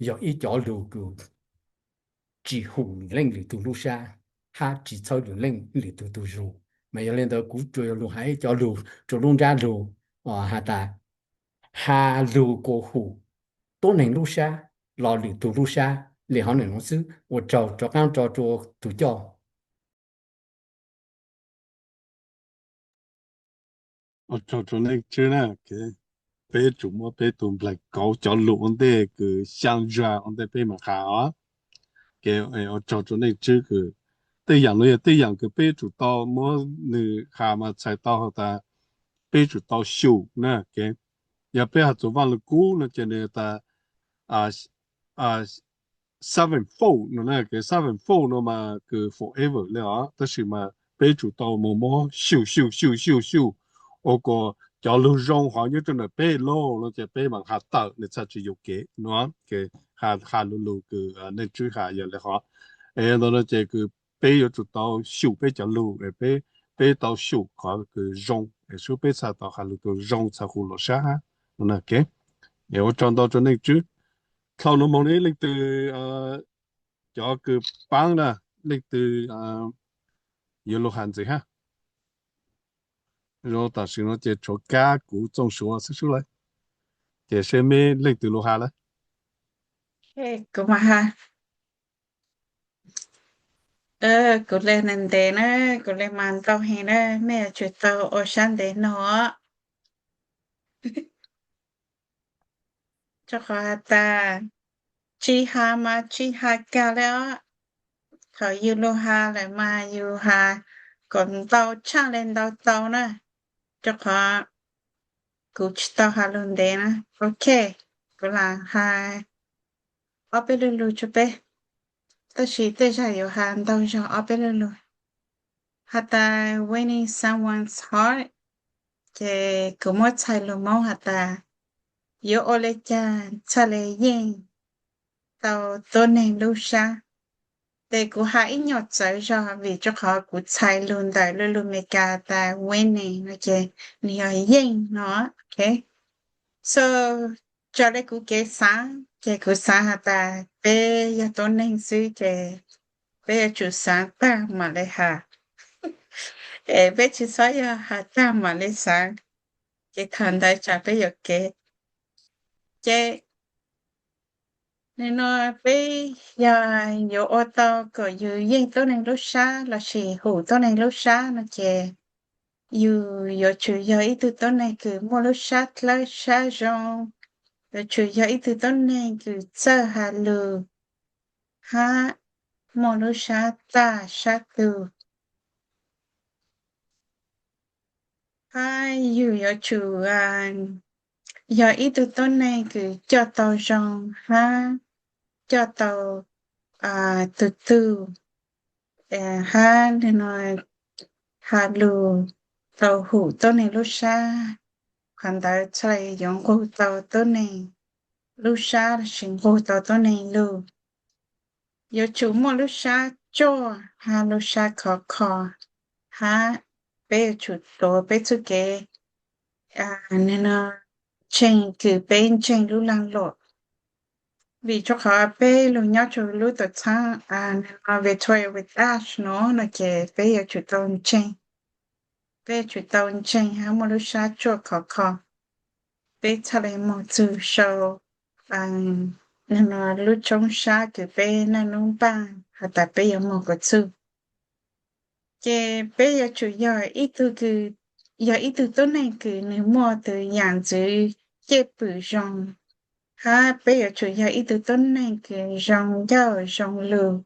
yog ib cov lug kws tsi hum lwm leej lwm tug lub sab, hab tsi txhawb lwm leej lwm tug tug zug. Mas yog le ntawd kuv tsuas yog lug has ib cov lug rua lub nrab lug has tas, has lug kuas hum tuab neeg lub sab los lwm tug lub sab le hov nuav xwb. Ua tsaug, rov qaab tso rua tug coj. Ua tsaug rua Neej Tswb na, peb tsum muab peb tug nplaim kauv cov lug ua ntej kws xyaa zag ua ntej peb mam has os. Ua tsaug rua Neej Tswb kws tej yaam nuav yog tej yaam kws peb tsum tau muab nwg has mas txhais tau has tas peb tsum tau xyum na. Yog peb has txug Vaaj Lug Kub no ces nwg tas sevenfold no na, sevenfold no mas kws forever le os, tab sis mas peb tsum tau mus muab xyum xyum xyum xyum xyum ua kuas cov lug zoo hov nyob rua ntawm peb lug no ces peb mam has tawm nwg txhaj tsi yuam kev no. Has lug lug kws Neej Tswb has yog le hov. Es ntawd no ces kws peb yuav tsum tau xyum peb cov lug, peb tau xyum qhov kws zoo es sub peb txhaj tau has lug tau zoo txhaj hu lug sab hab no na. Es ua tsaug ntau rua Neej Tswb. Dlhau nuav moog le leej twg, cov kws paab na, leej twg yuav lug has ntxiv hab? Zoo tam sim no ces tshuav kab kuv Txooj Suav xwb sub lawm, ces seb meb leej twg lug has lawm. Kuv mas has, kuv le ntev na, kuv le mas ntau heev na, mej yuav tsum tau ua sab ntev no. Rua qhov has tas tsi has mas tsi has kag le os. Thaum yug lug has lawm mas yug has kom ntau tshaj le ntau tau na. Rua qhov kuv tsi tau has lug ntev na. Ok, kuv lam has ob peb lu lug rua peb, tab sis tej zag yuav has ntau zog ob peb lu lug. Has tas winning someone's heart, ces kuv muab txhais lug Moob has tas yuav ua le caag txhaj le yeej tau tuab neeg lub sab. Ces kuv has ib nyuag txawv zog vim rua qhov kuv txhais lug ntawm lu lug Meskas tas winning no ces nwg yog yeej no. Ok, so raws le kuv kev xaav ces kuv xaav has tas peb yog tuab neeg xwb ces peb yuav tsum xaav tag mam le has, es peb tsi xob yog has tag mam le xaav, ces thaum ntawd tsam peb yuam kev. Ces nim no peb yog yuav ua tau kom yug yeej tuab neeg lub sab lossis hum tuab neeg lub sab no ces yug yuav tsum yog ib tug tuab neeg kws muaj lub sab dlawb sab zoo, yuav tsum yog ib tug tuab neeg kws txawj has lug hab muaj lub sab tag sab tug. Hab yug yuav tsum yog ib tug tuab neeg kws coj tau zoo hab coj tau tug tug, hab has lug tau hum tuab neeg lub sab. Qhov ntawd txhaj le yuav nqug tau tuab neeg lub sab lossis nqug tau tuab neeg lug. yuav tsum muaj lub sab tsuaj hab lub sab khov kho, hab peb yuav tsum tuav peb txuj kev, a, ntseeg kws peb ntseeg lub laag luam. Vim rua qhov peb lug nyob rua lub tuam txhaab, a, Victoria with Ash no, no ces peb yuav tsum tau ntseeg, peb yuav tsum tau ntseeg hab muaj lub sab tsuaj khov kho, peb txhaj le moog txug sau lub roob sab kws peb naj nub npaaj has tas peb yuav moog kuas txug. Ces peb yuav tsum yog ib tug kws, yog ib tug tuab neeg kws nwg muaj tug yaam ntxwv cwj pwm zoo, hab peb yuav tsum yog ib tug tuab neeg kws zoo ncauj zoo lug,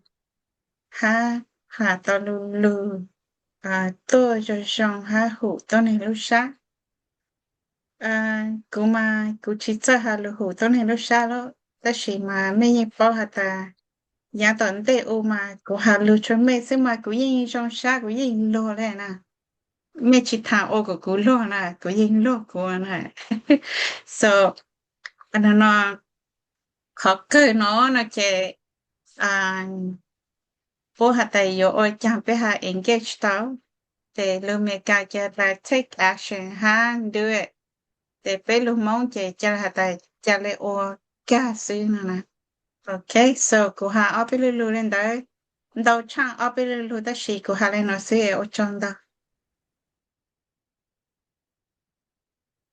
hab has tau lu lug, tuaj zoo zoo hab hum tuab neeg lub sab. Kuv mas kuv tsi txawj has lug hum tuab neeg lub sab lawm, tab sis mas mej yeej paub has tas yaav tom ntej u mas kuv has lug tsua mej xwb mas kuv yeej zoo sab, kuv yeej luag le na. Mej tsi thaam ua kuas kuv luag na, kuv yeej luag kuv na. So, no, qhov kawg no, no ces puab has tas yuav ua caag peb has engage tau, ces lug Meskas ces has tas take action hab do it, ces peb lug Moob ces ca has tas ca le ua kag xwb no na. Ok, so kuv has ob peb lu lug le ntawd, ntau tshaaj ob peb lu lug tab sis kuv has le no xwb, ua tsaug ntau.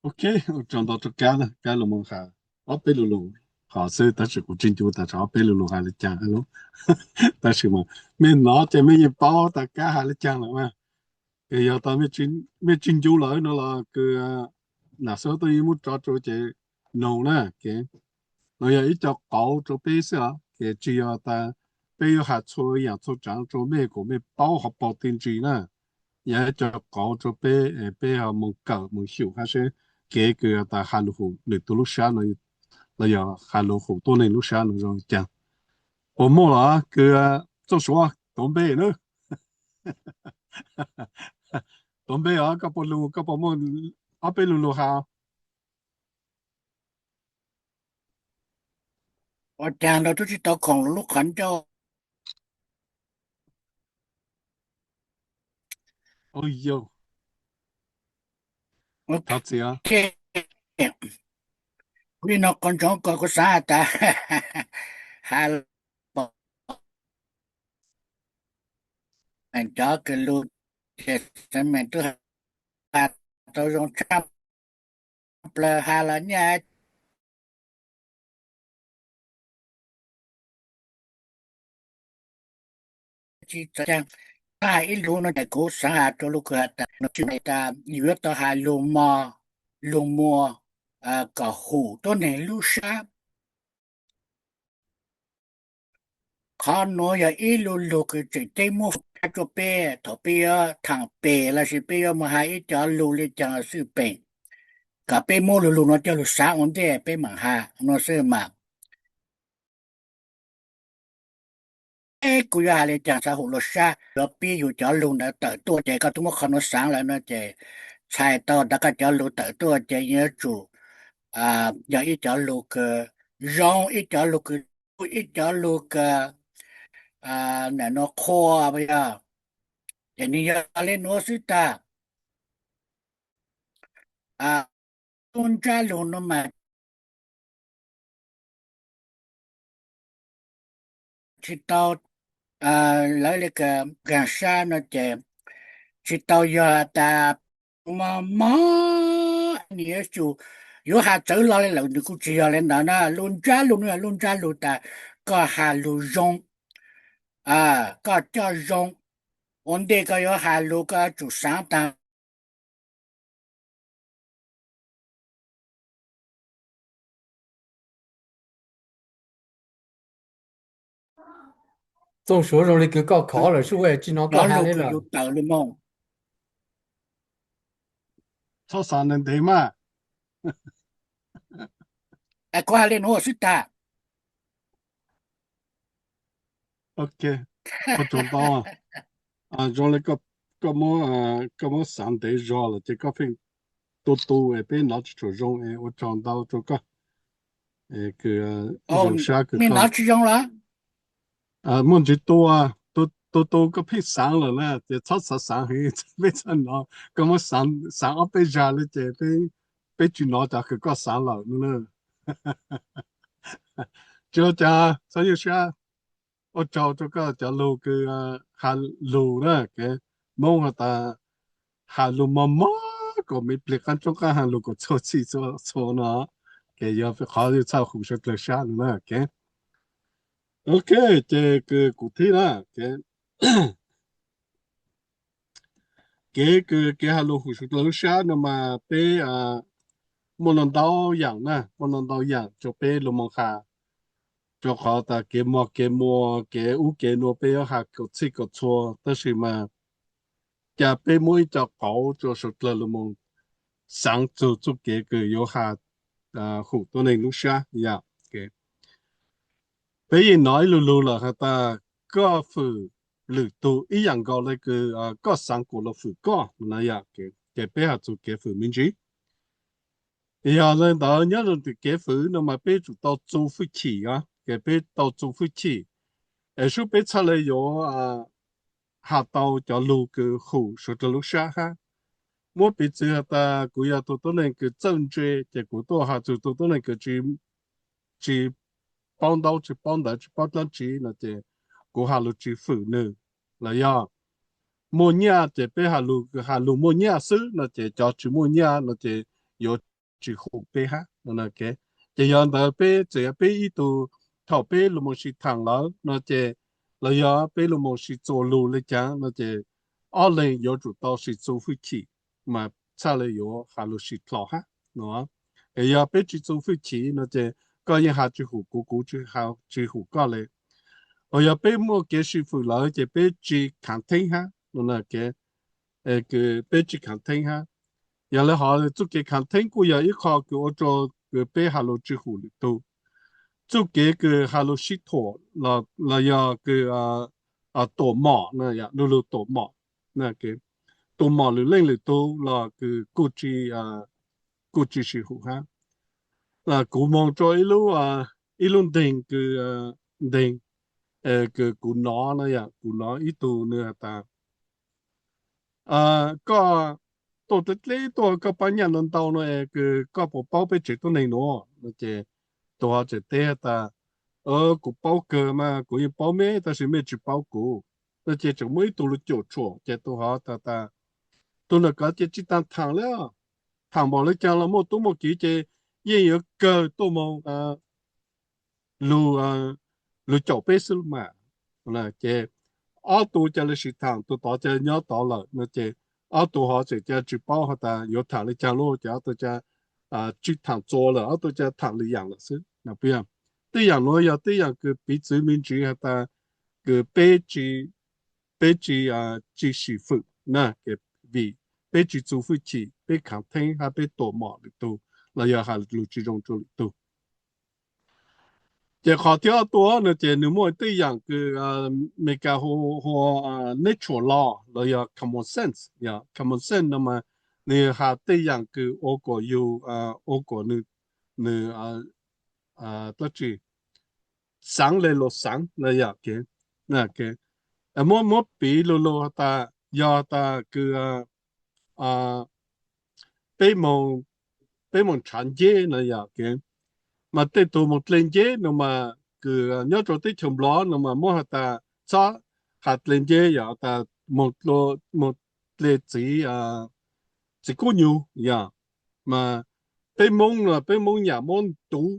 Ok, ua tsaug ntau rua Kab, Kab lug moog has ob peb lu lug qhov xwb, tab sis kuv tsi ncu tas tsam ob peb lu lug has le caag lub. Tab sis mas mej nov ces mej yeej paub tas Kab has le caag lawm mas. Yog tas mej tsi ncu lawm no los kws nam xwb tuaj yeej muab tso rua ces noog na. Nuav yog ib co qauv rua peb xwb os, ces tsi yog tas peb yuav has txhua yaam txhua tsaav rua mej kuas mej paub hov paus txiaj ntsig na. Yog ib co qauv rua peb, peb ho moog kawm moog xyum hab seb kev kws tas has lug hum nwg tug lub sab no los yog has lug hum tuab neeg lub sab no zoo caag. Puas muaj los kws Txooj Suav tuav npe na. Tuav npe os, koj puas lug, koj puas muaj ob peb lu lug has? Ua caag rua tub tsi tau khoom lub qhov ncauj. Thov txim. Li no qhov ntsoov ko kuv xaav has tas has cov kws lug ces xaav mej tub has tau zoo tshaj plaws has los nyaj tsi txawv caag. Koj has ib lug no ces kuv xaav has rua lug kws has tas, tas yus yuav tau has lug mos lug muag kom hum tuab neeg lub sab. Qhov nuav yog ib lu lug kws tseem ceeb muab foob rua peb thaum peb yuav thaam pem lossis peb yuav moog has ib co lug le caag xwb pem, kom peb muab lu lug nuav coj lug xaav ua ntej peb maam has nuav xwb mas. Kuv yuav has le caag xaav hum lug sab, yuav pib yug cov lug ntawd tawm tuaj ces koj tub muab qhov nuav xaav lawm no ces txhais tau tas koj cov lug tawm tuaj ces yuav tsum yog ib cov lug kws zoo, ib cov lug kws, ib cov lug kws nam nuav qhua yog, ces nwg yog le nuav xwb tag. Lub ntsab lug no mas tsi tau, lawv le kag sab no ces tsi tau yog tas mog mog, nwg yuav tsum, yuav has txawv lo le lawm, nws kuj tsi yog le ntawd na. Lub ntsab lug no yog lub ntsab lug tas koj has lug zoo, koj coj zoo, ua ntej koj yuav has lug koj yuav tsum xaav taag. Txooj Suav zoo li kws koj khov lawm sub, tsi nov koj has le lawm. Txhob xaav ntev ntev mas. Kuv has le nuav xwb tag. Ok, ua tsaug ntau. Zoo le koj muab xaav ntev zog lawm ces koj pheej tu tu es peb nov tsi tshua zoo es ua tsaug ntau rua koj. Zoo sab kws koj nov tsi zoo lawm. Muaj ntsis tua, tus tus koj pheej xaav lawm na ces txhob xaav xaav heev, peb txhob nov, koj muab xaav ob peb zag li ces peb tsis nov cov kws koj xaav lawm no na. Tsis ua cas, txhob nyuaj siab. Ua tsaug rau koj cov lug kws has lug na, kev Moob has tas has lug mog mog kom me pliag qaab tsoob qaab has lug kom txhua txhij txhua txhua no, ces yog qhov yug txhaj hum suav dlawg sab no na. Ok, ces kws kuv thib na, kev kws kev has lug hum suav dlawg lub sab no mas peb muaj ntau ntau yaam na, muaj ntau ntau yaam rua peb lug moog has, rua qhov tas kev mog kev muag kev ub kev nuav peb yuav has kom txhij kom txhua, tab sis mas cas peb muab ib co qauv rua suav dlawg lug moog xaav txug txuj kev kws yuav has hum tuab neeg lub sab yom. Peb yeej nov ib lug lug lawm has tas koj fwm lwm tug ib yaam nkaus le kws koj xaav kuas luas fwm koj no yom. Ces peb has txug kev fwm me ntsis. Yog le ntawd nyob rua tim kev fwm no mas peb tsum tau txu fwj chim os, ces peb tau txu fwj chim es sub peb txhaj le yuav has tau cov lug kws hum suav dlawg lub sab hab. Muab piv txwv has tas kuv yog tug tuab neeg kws txawj ntse ces kuv tuaj has txug tug tuab neeg kws tsis paub ntaub tsis paub ntawv tsis paub dlaab tsi no ces kuv has lug tsis fwm nwg. Los yog muaj nyaj ces peb has lug has lug muaj nyaj xwb no ces cov tsis muaj nyaj no ces yuav tsis hum peb hab no. Ces yog ntawd peb txawm yog peb ib tug thaum peb lug moog sib thaam lawm no ces, los yog peb lug moog sib txuas lug le caag no ces ob leeg yuav tsum tau sib txu fwj chim mas txhaj le yuav has lug sib dlhau hab no. Es yog peb tsis txu fwj chim no ces koj yeej has tsis hum kuv, kuv tsis hum koj le. Ho yog peb muaj kev sib fwm lawm ces peb tsis khaav theeb hab no. Peb tsis khaav theeb hab. Yog le hov txuj kev khaav theeb kuj yog ib qho kws ua rua kws peb has lug tsis hum lwm tug. Txuj kev kws has lug sib thuam los yog kws tuam mom, lu lug tuam mom, tuam mom lwm leej lwm tug los kws kuj tsis sib hum hab. Kuv moog rua ib lub nteeg kws, nteeg kws kuv nov no yom, kuv nov ib tug nwg has tas koj tuaj dleb dleb tuaj koj paab nyaj ntau ntau no es kws koj puas paub peb tsev tuab neeg nuav no ces tus hov tseem teb has tas kuv paub kawg mas, kuv yeej paub mej tab sis mej tsis paub kuv no ces tseem muaj ib tug lug caum tshuam ces tus hov tas tas tus ntawm kov ces tsis taag thaam le, thaam npaum le caag los muaj tub muaj kiv ces yeej yuav kawg tuaj moog lug caum peb xwb mas. Ces ob tug ca le sib thaam, tus tod ca nyob tod lawm no ces ob tug hov tseem ca tsis paub has tas yuav thaam le caag lug ces ob tug ca tsis thaam txua lawm, ob tug ca thaam lwm yaam lawm xwb. Tej yaam nuav yog tej yaam kws piv txwv me ntsis has tas kws peb tsis, peb tsis, tsis sib fwm na, vim peb tsis txu fwj chim, peb khaav theeb hab peb tuam mom lwm tug los yog has lug tsis zoo rua lwm tug. Ces qhov thib ob tuaj no ces nwg muaj tej yaam kws Amelikas hu ua natural law los yog common sense. Common sense no mas nwg has tej yaam kws ua kuas yug, ua kuas nwg dlaab tsi xaav le luas xaav no yom. Muab, muab piv lug lug tas yog tas kws peb moog, peb moog nrhav nceb no yom, mas tej tug moog dle nceb no mas kws nyob rua teb chaws Nplog no mas muab has tas txhob has dle nceb yom, tas moog dle txiv, txiv kub nyug yom. Mas peb Moob no peb Moob nyam muab ntuv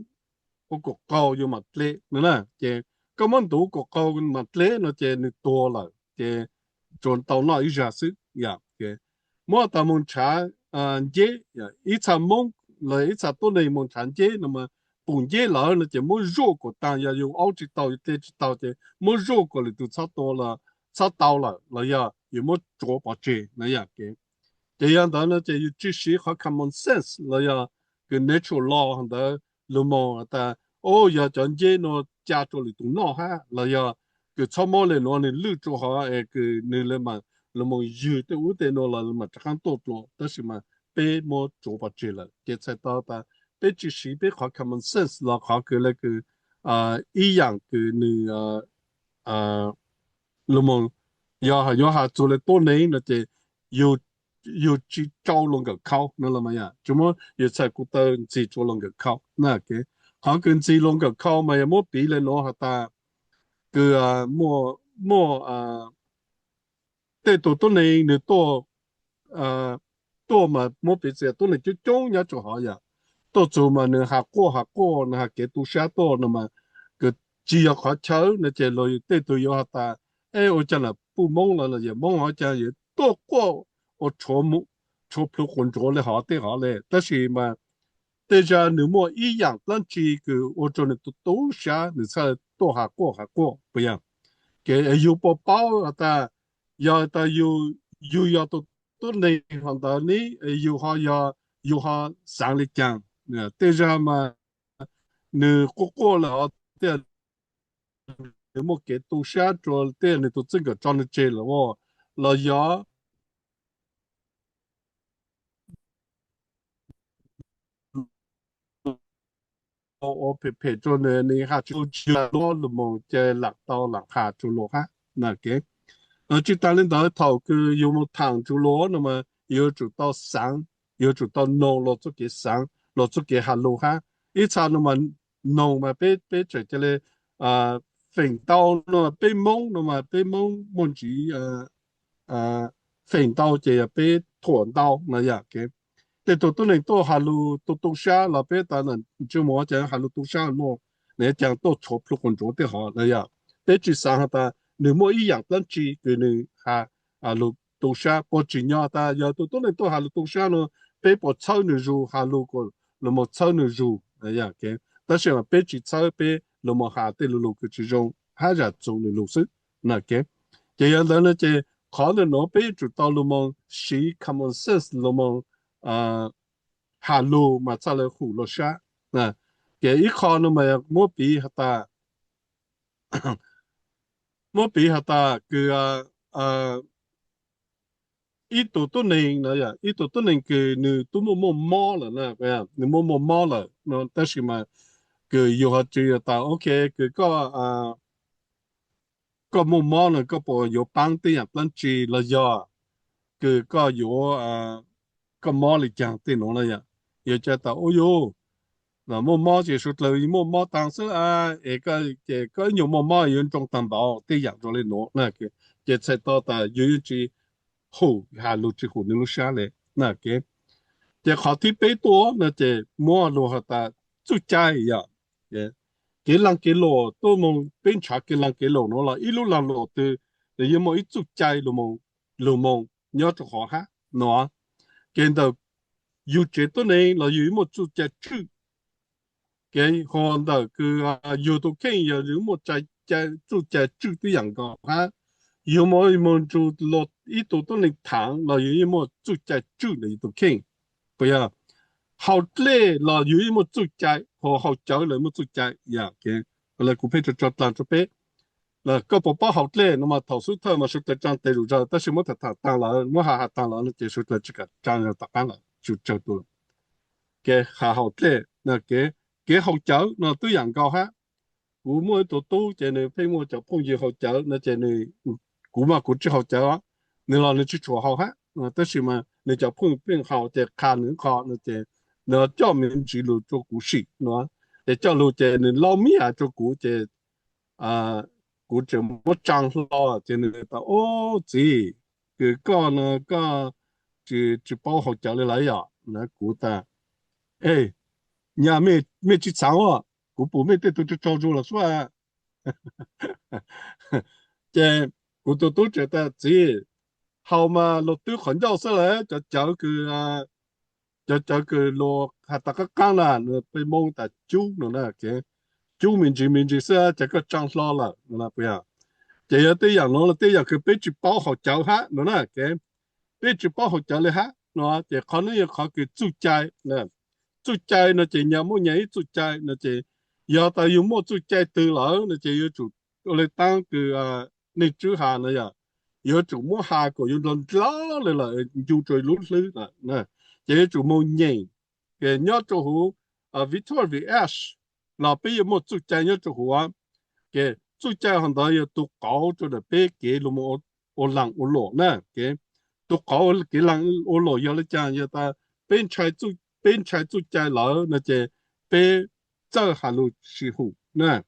ua kuam qaug yug mam dle no na. Ces koj muab ntuv kuam qaug mam dle no ces nwg tuag lawm ces tsuas tau noj ib zag xwb yom. Muab tas moog nrhav nceb, ib txha Moob los ib txha tuab neeg moog nrhav nceb no mas pum nceb lawm no ces muab zuaj kuam taag, yog yug aub tsis taug yug dle tsis taug ces muab zuaj kuam lwm tug txhob tua, txhob tau lawm los yog yug muab tsuav pov tseg no yom. Ces yog ntawd no ces yug tsis siv qhov common sense los yog kws natural law ntawd lug moog tas, o, yog cov nceb nuav ca rua lwm tug noj hab los yog kws txhob muab le nuav nwg lwj rua hov es kws nwg le, lug moog ywg tej ub tej nuav los mam rov qaab tuaj dlua, tab sis mas peb muab tsuav pov tseg lawm. Ces txhais tau tas peb tsis siv peb qhov common sense los qhov kws le kws ib yaam kws nwg lus Moos, yog yuav has txug le tuab neeg no ces yug, yug tsi rau luas nkawm khau no los mas yog tsi muab yus txhais kuv taw ntxig rua luas nkawm khau na. Qhov kws ntxig luas nkawm khau mas yog muab piv le nuav has tas kws muaj, muaj tej tug tuab neeg nwg tuaj, tuaj mas muab piv txwv tuab neeg coob coob nyob rua hov yom, tuaj txug mas nwg has quaj has quaj, nwg has kev tu sab tuaj no mas kws tsi yog qhov chaw no ces luag tej tug yuav has tas, es ua caag lam puj Moob los yog Moob hov caag yuav tuaj quaj ua tshuav plhu quas ntsuav le hov tej hov le. Tab sis mas tej zag nwg muaj ib yaam dlaab tsi kws ua rua nwg tu tu sab nwg txhaj tuaj has quaj has quaj puas yog? Ces yug puas paub has tas yog tas yug, yug yog tus tuab neeg hov ntawd ne, yug ho yog, yug ho xaav le caag? Tej zag mas nwg quaj quaj lawm hov tej, nwg muaj kev tu sab rua tej nwg tug txij nkawm tso nwg tseg lawm los yog ua phem phem rua nwg, nwg has tsi tau, tsi yog luas Moos ces lam tau lam has rua luas hab na. Tsi taag le ntawd thaum kws yug moog thaam rua luas no mas yuav tsum tau xaav, yuav tsum tau noog luas txuj kev xaav, luas txuj kev has lug hab. Ib txha no mas noog mas peb, peb tseem ca le feem ntau no, peb Moob no mas peb Moob muaj ntsiv feem ntau ces yog peb thuam ntau no yom. Tej tug tuab neeg tuaj has lug tu tu sab los peb tas ntsej muag ces has lug tu sab muaj, nwg caag tuaj tshuav plhu quas ntsuav tej hov no yom. Peb tsi xaav has tas nwg muaj ib yaam dlaab tsi kws nwg has lug tu sab, puas tsim nyog tas yog tug tuab neeg tuaj has lug tu sab no peb puas txhawb nwg zug has lug kuas luas Moos txhawb nwg zug? Tab sis mas peb tsi txhawb, peb luas Moos has tej lu lug kws tsi zoo hab zam txug nwg lug xwb na. Ces yog ntawd no ces qhov ntawm nuav peb yuav tsum tau luas Moos siv common sense, luas Moos has lug mas txhaj le hum luas sab. Ces ib qho no mas muab piv has tas, muab piv has tas kws ib tug tuab neeg no, ib tug tuab neeg kws nwg tub muaj muaj mob lawm na, nwg muaj muaj mob lawm no, tab sis mas kws yug ho tsi tas ok kws koj, koj muaj mob no koj puas yuav paab tej yaam dlaab tsi los yog kws koj yuav, koj mob le caag tej nuav na yom. Yog ca tas ua yug muaj mob ces suav dlawg muaj mob taag xwb, es koj, ces koj ib nyuag muaj mob yuav nroo taag npaum tej yaam zoo le nuav na. Ces txhais tau tas yug yeej tsi hum, has lug tsi hum nwg lub sab le na. Ces qhov thib peb tuaj no ces muab lug has tas txuj cai yom. Kev laag kev luam tuaj moog, peb nrhav kev laag kev luam nuav los ib lub laag luam twg nws yeej muaj ib txuj cai lug moog nyob rua qhov hab no. Ces ntawm yug tsev tuab neeg los yug yeej muaj txuj cai tswj. Ces hu ntawm kws yug tug kheej yog yug muaj txuj cai tswj tib yaam nkaus hab. Yug moog, moog nrug ib tug tuab neeg thaam los yug yeej muaj txuj cai tswj ntawm yug tug kheej. Puas yog? Haus dlej los yug yeej muaj txuj cai, hu haus cawv los muaj txuj cai yom. Lawv kuv pheej tso tso dlaag rua peb, koj puas paub haus dlej no mas thaum xub thawj mas suav dlawg tsaa tes zom zaws, tab sis muab tham tham taag lawm, muab has has taag lawm no ces suav dlawg tsi kam tsaa tom qaab lawm, tsi tsawg tug lawm. Kev has haus dlej, kev haus cawv no tib yaam nkaus hab. Kuv muaj ib tug tub ces nws pheej muaj cov phooj ywg haus cawv no ces nws, kuv mas kuv tsi haus cawv, nws los nws tsi tshua haus hab, tab sis mas nws cov phooj ywg pheej haus ces qha nws qho no ces nws coj me ntsis lug rua kuv sim no, ces coj lug ces nws laub mis has rua kuv ces kuv tseem muab tsaa hlo ces nws tas, Ub txiv, kws koj no koj tsi paub haus cawv le lawm yom? Na kuv tas, E, nyaj mej tsi txhaav, kuv pum mej tej tug tsaug tsaug zug lawm xwb. Ces kuv tus tub tseem tas, Txiv, haus mas luag twb qhov ncauj xwb lawm, cov cawv kws, cov cawv kws luag has tas qaab qaab na, peb Moob tas cub no na, cub me ntsis me ntsis xwb ces koj tsaa hlo lawm no. Ces yog tej yaam nuav los tej yaam kws peb tsi paub haus cawv hab no na, peb tsi paub haus cawv le hab no. Ces qhov nuav yog qhov kws txuj cai. Txuj cai no ces nyag muaj nyag ib txuj cai no ces yog tas yug muaj txuj cai twg lawm no ces yuav tsum ua le taab kws neeg tswb has no yog yuav tsum muab has kom yuav ndlov ndlov le lawm ncu rua lub hlwb lawm. Ces yuav tsum moog nyeem, nyob rua huv Victoria Ash los peb yuav muaj txuj cai nyob rua huv. Ces txuj cai hov ntawd yog tus qauv rau ntawm peb kev lug moog ua laag ua luam na. Tus qauv kev laag ua luam yog le caag? Yog tas peb ntshai txuj, peb ntshai txuj cai lawm no ces peb txawj has lug sib hum na.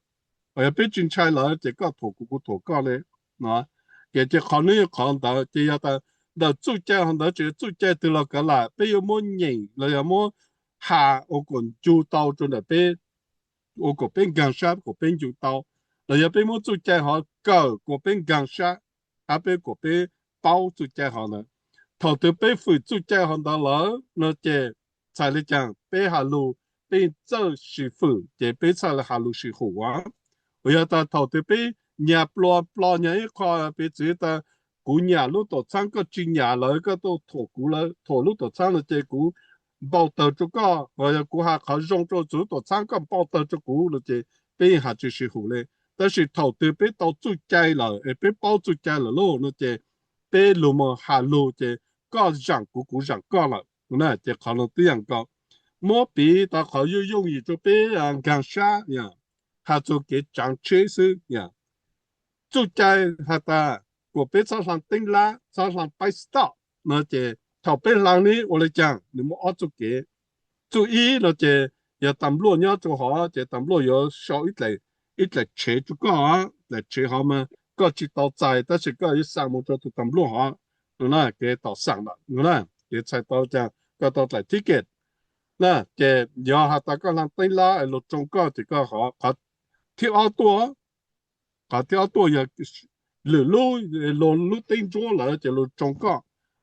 Yog peb tsis ntshai lawm ces koj thuam kuv, kuv thuam koj le no. Ces, ces qhov no yog qhov ntawd ces yog tas ntawm txuj cai hov ntawd tsis yog txuj cai twg los kav lam peb yuav muab nyeem los yog muab has ua kom ncu tau rau ntawm peb, ua kom peb nkaag sab kom peb ncu tau, los yog peb muab txuj cai hov kawm kom peb nkaag sab hab peb kom peb paub txuj cai hov ntawd. Thaum twg peb fwm txuj cai hov ntawd lawm no ces txhais le caag? Peb has lug, peb txawj sib fwm ces peb txhaj le has lug sib hum a. Uas yog tas thaum twg peb nyag plua plo nyag ib qho, piv txwv tas kuv nyam lub tuam txhaab koj tsis nyam lawm, koj tuaj thuam kuv lawm, thuam lub tuam txhaab no ces kuv npau tawg rau koj, los yog kuv has qhov zoo rau txug lub tuam txhaab koj npau tawg rau kuv no ces peb yeej has tsis sib hum le. Tab sis thaum twg peb tau txuj cai lawm es peb paub txuj cai lawm lauj no ces peb lug moog has lug ces koj zaam kuv, kuv zaam koj lawm na. Ces qhov no twb yog nkaus, muab piv tau qhov yooj yooj yim rau peb nkaag sab, has txug kev tsaav tsheb xwb. Txuj cai has tas kom peb txhob hlaa teeb lab, txhob hlaa pib stop no ces thaum peb hlaa ne ua le caag? Nws muaj ob txuj kev. Txuj ib no ces yog tas npluaj nyob rau hov ces tas npluaj yuav sau ib dlaim tshev rau koj, dlaim tshev hov mas koj tsis tau txais tab sis koj yuav xaa moog rau tus tas npluaj hov no na, kev tom xaam lawm no na, kev txhais tau caag koj tau dlaim ticket na. Ces yog has tas koj hlaa teeb lab es luag tsoo koj ces koj hov. Qhov thib ob tuaj, qhov thib ob tuaj yog lwm lub, luag lub teeb ntsuab lawm ces luag tsoo koj,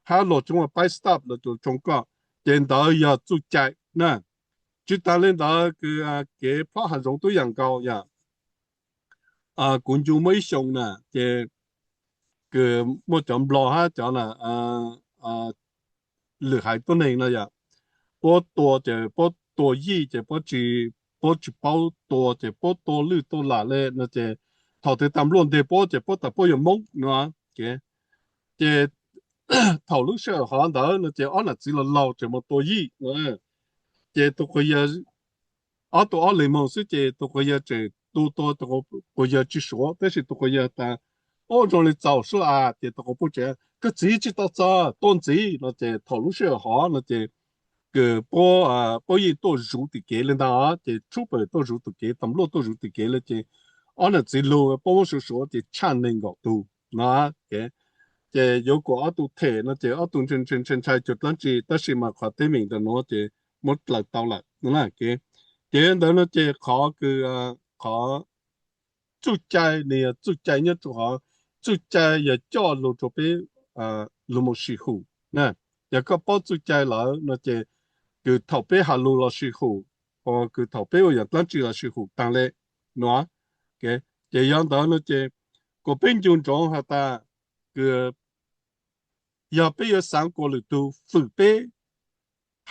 hab luag tsoo pib stop los luag tsoo koj, ces ntawd yog txuj cai na. Tsis tas le ntawd kws kev plob hav zoov tub yam nkaus yom. Kuv ncu muaj ib xyoo na ces kws muaj cov nplog hab cov na, lwm haiv tuab neeg no yom, puab tua ces puab tua yij ces puab tsis, puab tsis paub tua ces puab tua lwj tua lam le no ces thaum twg tas npluaj nteg puab ces puab tas puab yuav moob no. Ces thaum lub sij hawm hov ntawd no ces ob nam txiv laug laug tseem mus tua yij no, ces tus quas yawg, ob tug ob leeg moog xwb ces tus quas yawg tseem tu tua tus quas yawg tsis suav, tab sis tus quas yawg tas, Ub, zoo li txaus suav a. Ces tus quas puj tsev, Koj txiv tsis tau txog, tua ntxiv no. Ces thaum lub sij hawm hov no ces kws puab, puab yeej tuaj zuv tim kev le ntag, ces tshub pawg tuaj zuv tim kev, tas npluaj tuaj zuv tim kev le ces ob nam txiv lug puab muab suav suav ces tshaj neeg nkaum tug no. Ces yuav kuas ob tug them no ces ob tug ntshai ntshai cuag dlaab tsi, tab sis mas qhov teeb meem ntawm nuav ces muab dlaws tau lawm no. Ces ntawd no ces qhov kws, qhov txuj cai nws yog txuj cai nyob rau hov, txuj cai yog coj lug rau peb lug mus sib hum na. Yog koj paub txuj cai lawm no ces kws thaum peb has lug los sib hum, kws thaum peb ua yam dlaab tsi los sib hum taag le no. Ces yog ntawd no ces kuas peb ncu ntsoov has tas kws yog peb yuav xaav kuas lwm tug fwm peb,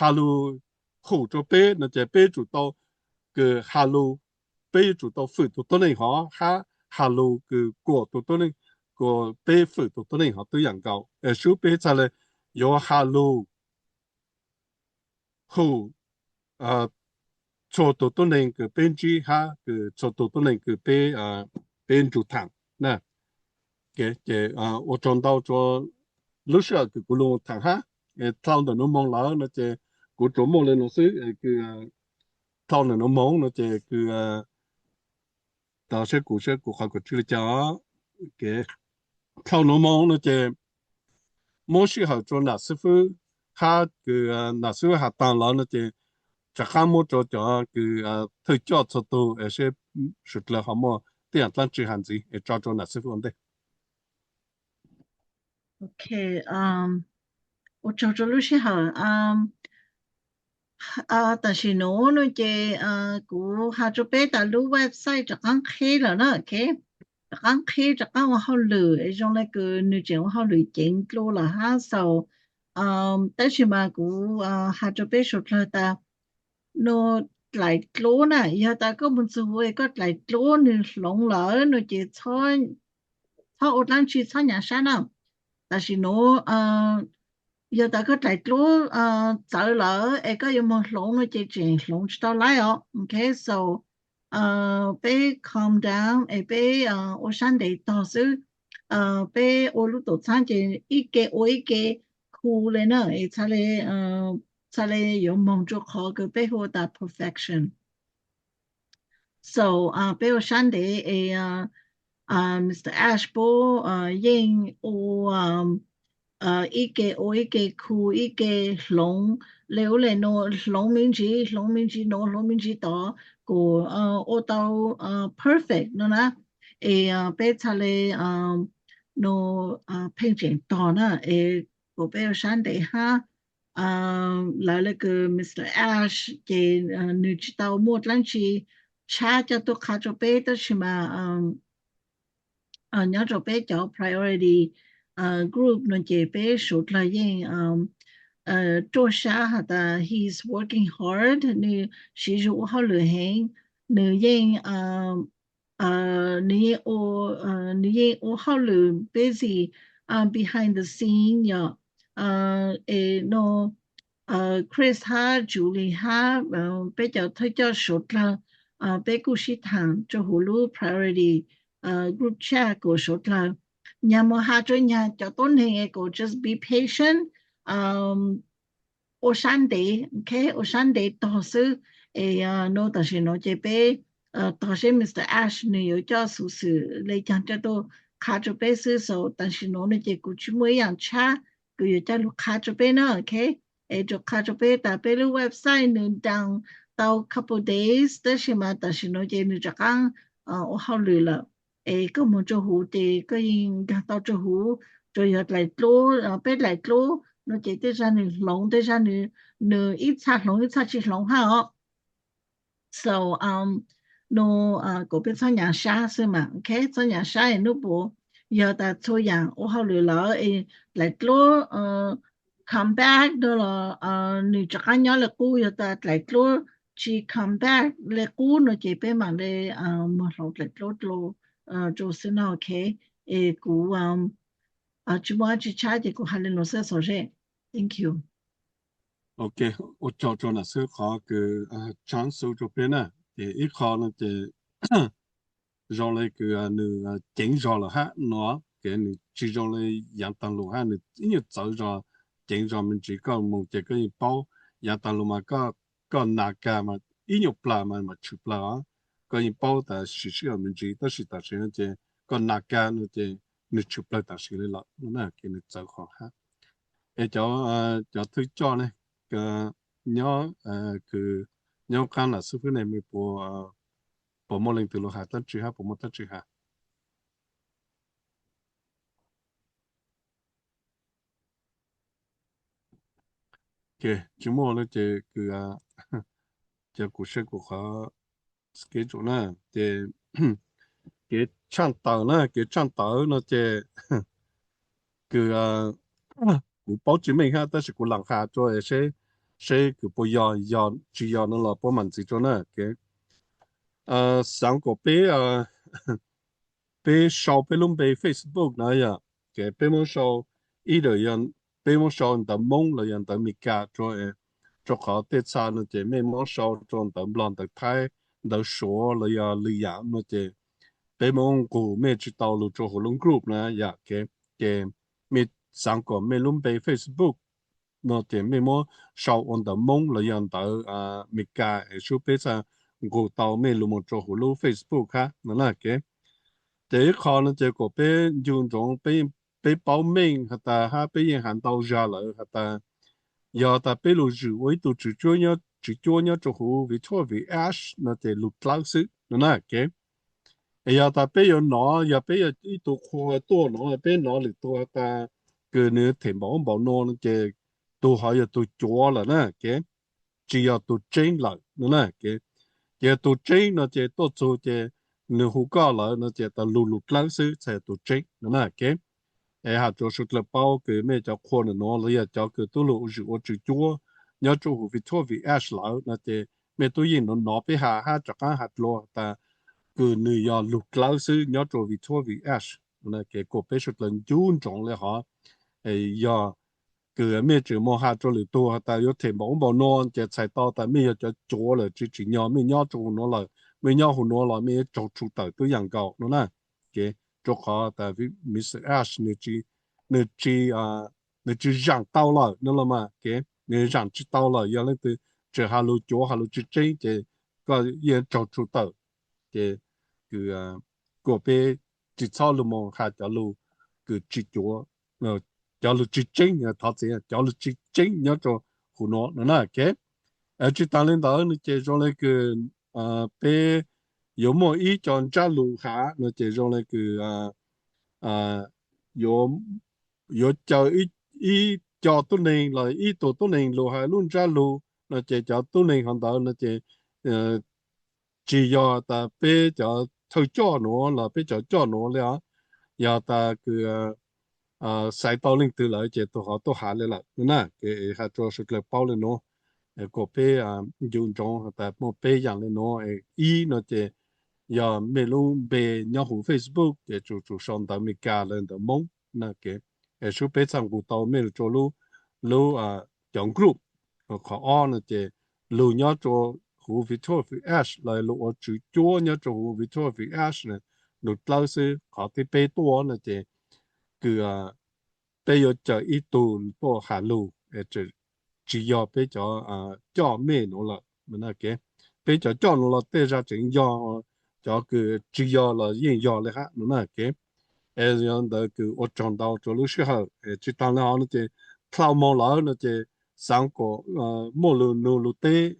has lug hum rau peb no ces peb yuav tsum tau, kws has lug, peb yuav tsum tau fwm tus tuab neeg hov hab has lug kws kuas tus tuab neeg, kuas peb fwm tus tuab neeg hov tub yam nkaus. Es sub peb txhaj le yuav has lug hum txhua tus tuab neeg kws peb ntsib hab kws txhua tus tuab neeg kws peb, peb nrug thaam na. Ces ua tsaug ntau rua lub sij hawm kws kuv lug thaam hab, dlhau ntawm nuav moog lawm no ces kuv tsuas muaj le nuav xwb. Dlhau ntawm nuav moog no ces kws, tau saib kuv saib kuv qhov kuv tswj le caag. Dlhau nuav moog no ces muab sij hawm rua nam xib fwb hab kws nam xib fwb has taag lawm no ces rov qaab muab rua cov kws thawj coj txhua tug es seb suav dlawg ho muaj tej yam dlaab tsi has ntxiv es tso rua nam xib fwb ua ntej. Ok, ua tsaug rua lub sij hawm. Tam sim nuav no ces kuv has rua peb tas lub website rov qaab qhib lawm na, ok. Rov qaab qhib, rov qaab ua hauj lwm, zoo le kws nwg tseem ua hauj lwm ceev dlua lawm hab xaus. Tab sis mas kuv has rua peb suav dlawg tas nuav dlaim dlub na, yog tas koj mus txug huv es koj dlaim dlub nwg hloov lawm no ces txhob ua dlaab tsi, txhob nyaav sab na. Tam sim nuav yog tas koj dlaim dlub txawv lawm es koj yuav moog hloov no ces tseem hloov tsis tau laib os. Ok, so peb calm down es peb ua sab ntev tog xwb. Peb ua lub tuam txhab ces ib ke ua ib ke khu li na, es txhaj li txhaj li yuav moog rua qhov kws peb hu tas perfection. So peb ua sab ntev es Mr. Ash puab yeej ua ib ke ua ib ke khu ib ke hloov le ub le nuav, hloov me ntsis, hloov me ntsis nuav, hloov me ntsis tod, kuas ua tau perfect no na. Es peb txhaj le nuav pheej tseem tog na, es kuas peb ua sab ntev hab. Lawv le kws Mr. Ash ces nwg tsis tau muaj dlaab tsi tshab coj tuaj qha rua peb, tab sis mas nyob rau peb cov priority group no ces peb suav dlawg yeej ruaj sab has tas he's working hard, nwg siv zug ua hauj lwm heev, nwg yeej nwg yeej ua, nwg yeej ua hauj lwm busy behind the scene yom. Es no Chris hab Julie hab peb cov thawj coj suav dlawg, peb kuj sib thaam rua huv lub priority group chat kuas suav dlawg nyag moog has rua nyag cov tuab neeg es kuas just be patient, ua sab ntev, ok, ua sab ntev tog xwb. Es no tam sim nuav ces peb tog seb Mr. Ash nwg yuav coj xuv xwm le caag coj tuaj qha rua peb xwb. So tam sim nuav no ces kuv tsis muaj ib yaam tshab kws yuav coj lug qha rua peb na, ok. Es rua qha rua peb tas peb lub website nwg down tau couple days, tab sis mas tam sim nuav ces nwg rov qaab ua hauj lwm lawm. Es koj moog rua huv ces koj yeej nkaag tau rua huv, rua yog dlaim dlub, peb dlaim dlub no ces tej zag nwg hloov, tej zag nwg, nwg ib txha hloov ib txha tsis hloov hab os. So no kuas peb txhob nyav sab xwb mas, ok, txhob nyav sab es nub puas yog tas txhua yaam ua hauj lwm lawm es dlaim dlub come back no los nwg rov qaab nyob le qub, yog tas dlaim dlub tsis come back le qub no ces peb maam le muag hloov dlaim dlub dlua rua xwb no, ok. Es kuv tsis muaj dlaab tsi tshab ces kuv has le nuav xwb xov zeb. Thank you. Ok, ua tsaug rua nam xwb qhov kws tsaab xu rua peb na. Ces ib qho no ces zoo le kws nwg ceev zog lawm hab no, ces nwg tsis zoo le yaav taag lug hab, nwg ib nyuag txawv zog, ceev zog me ntsis. Koj moog ces koj yeej paub, yaav taag lug mas koj nas kag mas ib nyuag plawg mas mam tshwm plawg os. Koj yeej paub tas siv sij hawm me ntsis, tab sis tam sim no ces koj nas kag no ces nwg tshwm plawg tam sim le lawm no na, ces nwg txawv qhov hab. Es cov, cov thawj coj ne, nyob, kws nyob qaab nam xwb fwb ne, mej puas, puas muaj leej twg lug has dlaab tsi hab puas muaj dlaab tsi has? Ok, tsis muaj le ces kws, ces kuv saib kuv qhov schedule na, ces kev tshaaj tawm na, kev tshaaj tawm no ces kws kuv paub tsis meej hab, tab sis kuv laam has rua seb, seb kws puas yog, yog tsis yog no los puab maam ntxiv rua na. Xaav kom peb, peb sau peb lub npe Facebook na yom, ces peb muab sau, ib, peb muab sau ntawv Moob los yog ntawv Meskas rua, rua qhov tej txha no ces mej muab sau rua ntawv Nplog, ntawv Thaib, ntawv Suav los yog lwm yaam no ces peb muab nqug mej tsis tau lug rua huv lub group na yom. Ces mej xaav kom mej lub npe Facebook no ces mej muab sau ua ntawv Moob los yog ntawv Meskas es sub peb txhaj nqug tau mej lug moog rua huv lub Facebook hab no na. Ces ib qho no ces kom peb ncu ntsoov, peb paub meej has tas hab peb yeej has ntau zag lawm has tas, yog tas peb lug zwm ua ib tug tswv cuab, tswv cuab nyob rua huv Victoria Ash no ces lug dlawb xwb no na. Es yog tas peb yuav nov, yog peb yog ib tug qhua tuaj no, peb nov lwm tug has tas kws nwg them npaum ub npaum no no ces tug hov yog tug cuav lawm na, tsis yog tug tseeb lawm no na. Ces yog tug tseeb no ces tuaj txug ces nwg hu koj lawm no ces tas lug lug dlawb xwb txhad yog tug tseeb no na. Es has rua suav dlawg paub kws mej cov qhua nuav los yog cov kws tub lug zwm ua tswv cuab nyob rua huv Victoria Ash lawm no ces mej tub yeej nov nov peb has hab rov qaab has dlua tas kws nwg yog lug dlawb xwb nyob rua Victoria Ash. Ces kom peb suav dlawg ncu ntsoov le hov, yog kws mej tseem moog has rua lwm tug has tas yuav them npaum ub npaum no ces txhais tau tas mej yog cov cuav lawm, tsis tsim nyog mej nyob rua huv nuav lawm, mej nyob huv nuav los mej yuav raug tshum tawm tub yaam nkaus no na. Ke, rua qhov tas Mister Ash nws tsis, nws tsis, nws tsis zaam tau lawm no los mas ke, nws zaam tsis tau lawm, yog leej twg tseem has lug cuav has lug tsis tseeb ces koj yeej raug tshum tawm. Ces kws, kuas peb tsis txhob lug moog has cov lug kws tsis cuav, cov lug tsis tseeb, thov txim, cov lug tsis tseeb nyob rua huv nuav no na ke. Tsis taag le ntawd no ces zoo le kws peb yuav muaj ib co ntsab lug has no ces zoo le kws yuav, yuav caw ib, ib co tuab neeg los ib tug tuab neeg lug has lub ntsab lug no ces cov tuab neeg hov ntawd no ces tsis yog tas peb cov thawj coj nuav los peb cov coj nuav le os, yog tas kws xaiv tau leej twg lawm ces tug hov tuaj has le lawm no na. Ke has rua suav dlawg paub le nuav, kuas peb ncu ntsoov tas muaj peb yaam le nuav. Ib no ces yog mej lub npe nyob huv Facebook ces tsum, tsum sau ntawv Amelikas los ntawv Moob na ke, es sub peb txhaj nqus tau mej lug rua lub, lub cov group. Qhov ob no ces lug nyob rua huv Victoria Falls los lug ua tswv cuab nyob rua huv Victoria Falls lug dlawb xwb. Qhov thib peb tuaj no ces kws peb yuav caw ib tug tuaj has lug, tsis yog peb cov coj mej nuav lawm. Peb cov coj nuav los tej zag tseem yog, cov kws tsis yog los yeej yog le hab no na ke. Es yog ntawd kws ua tsaug ntau rua lub sij hawm. Tsis taag le hov no ces dlhau moog lawm no ces xaav kuas muaj lug nug lug teb.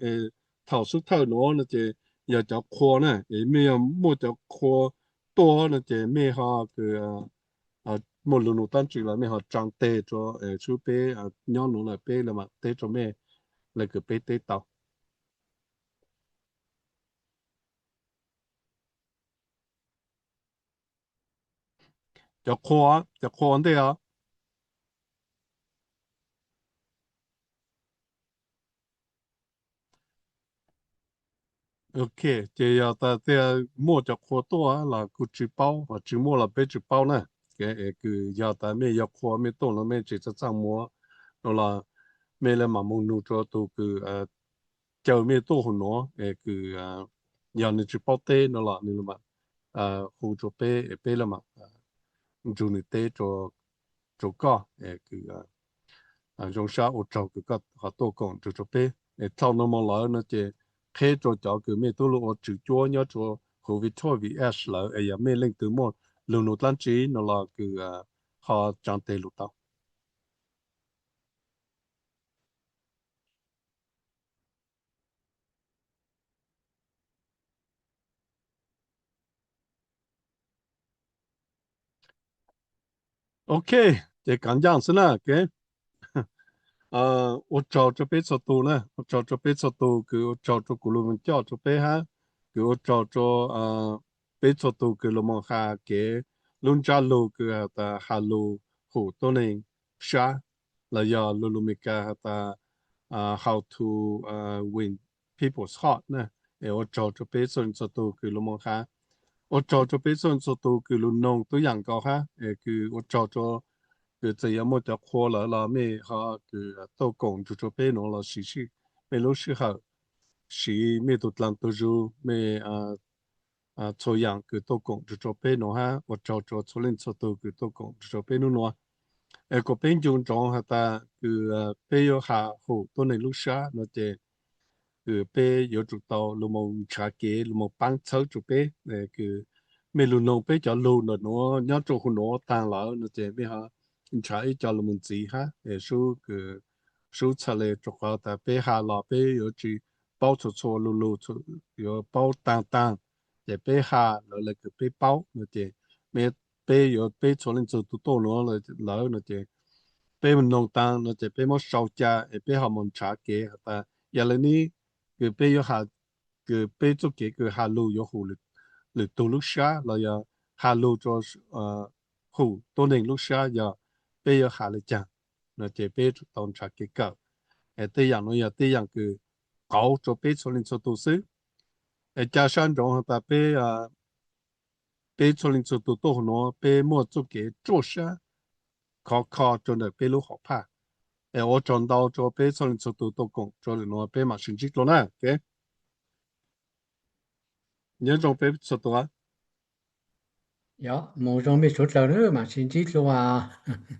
Thaum xub thawj nuav no ces yog cov qhua na, es mej yog muaj cov qhua tuaj no ces mej ho kws muaj lug nug dlaab tsi los mej ho tsaa teg rua, sub peb nyob nuav lawm peb le maam teb rua mej le kws peb teb tau. Cov qhua, cov qhua ua ntej os. Ok, ces yog tas tias muaj cov qhua tuaj los kuj tsis paub, ho tsis muaj los peb tsis paub na. Kws yog tas mej yog qhua mej tuaj no mej tsis txaj txaj muag no los mej le maam moog nug rua tug kws caw mej tuaj huv nuav, kws yog nws tsis paub teb no los nws le maam hu rua peb, peb le maam nrug nws teb rua koj. Kws zoo sab ua tsaug kws koj ho tuaj koom nrug rua peb. Dlhau nuav moog lawm no ces qheb rua cov kws mej tub lug ua tswv cuab nyob rua huv Victoria Falls lawm es yog mej leej twg muaj lug nug dlaab tsi no los kws ho tsaa teg lug tau. Ok, ces kaav ncaaj xwb na. Ok, ua tsaug rua peb txhua tug na, ua tsaug rua peb txhua tug, kws ua tsaug rua kuv lug moog coj rua peb hab, kws ua tsaug rua peb txhua tug kws lug moog has kev lub ntsab lug kws has tas has lug hum tuab neeg sab, los yog lug lug Meskas has tas how to win people's heart na. Es ua tsaug rua peb txhua leej txhua tug kws lug moog has, ua tsaug rua peb txhua leej txhua tug kws lug noog tub yaam nkaus hab. Es kws ua tsaug rua kws txawm yuav muaj cov qhua lawm los mej ho kws tuaj koom nrug rua peb nuav los siv mej lub sij hawm, siv mej tug dlaag tug zug, mej txhua yaam kws tuaj koom nrug rua peb nuav hab. Ua tsaug rua txhua leej txhua tug kws tuaj koom nrug rua peb nub nuav. Es kuas peb ncu ntsoov has tas kws peb yuav has hum tuab neeg lub sab no ces kws peb yuav tsum tau lug moog nrhav kev lug moog paab txhawb rua peb. Kws mej lug noog peb cov lug ntawm nuav nyob rua huv nuav taag lawm no ces mej ho nrhav ib co lug moog ntxiv hab. Sub, sub txhaj le, rua qhov tas peb has los peb yuav tsis paub txhua txhua lug lug, yuav paub taag taag, ces peb has lawv le kws peb paub no ces peb yuav, peb txhua leej txhua tug tuaj nuav lawm no ces peb moog noog taag no ces peb muab sau ca es peb ho moog nrhav kev has tas yog le nib kws peb yuav has, kws peb txuj kev kws has lug yuav hum lwm tug lub sab los yog has lug rua hum tuab neeg lub sab yog peb yuav has le caag no ces peb yuav tsum tau nrhav kev kawm. Es tej yaam nuav yog tej yaam kws qauv rua peb txhua leej txhua tug xwb. Es ca sab ntsoov has tas peb, peb txhua leej txhua tug tuaj huv nuav peb muaj txuj kev ruaj sab khov kho rua ntawm peb lub hom phaj. Es ua tsaug ntau rua peb txhua leej txhua tug tuaj koom rua lwm nuav, peb maam sib ntsib dlua na. Ok. Nyob zoo peb txhua tus. Yog mus zoo mej suav dlawg na, mam sib ntsib dlua os.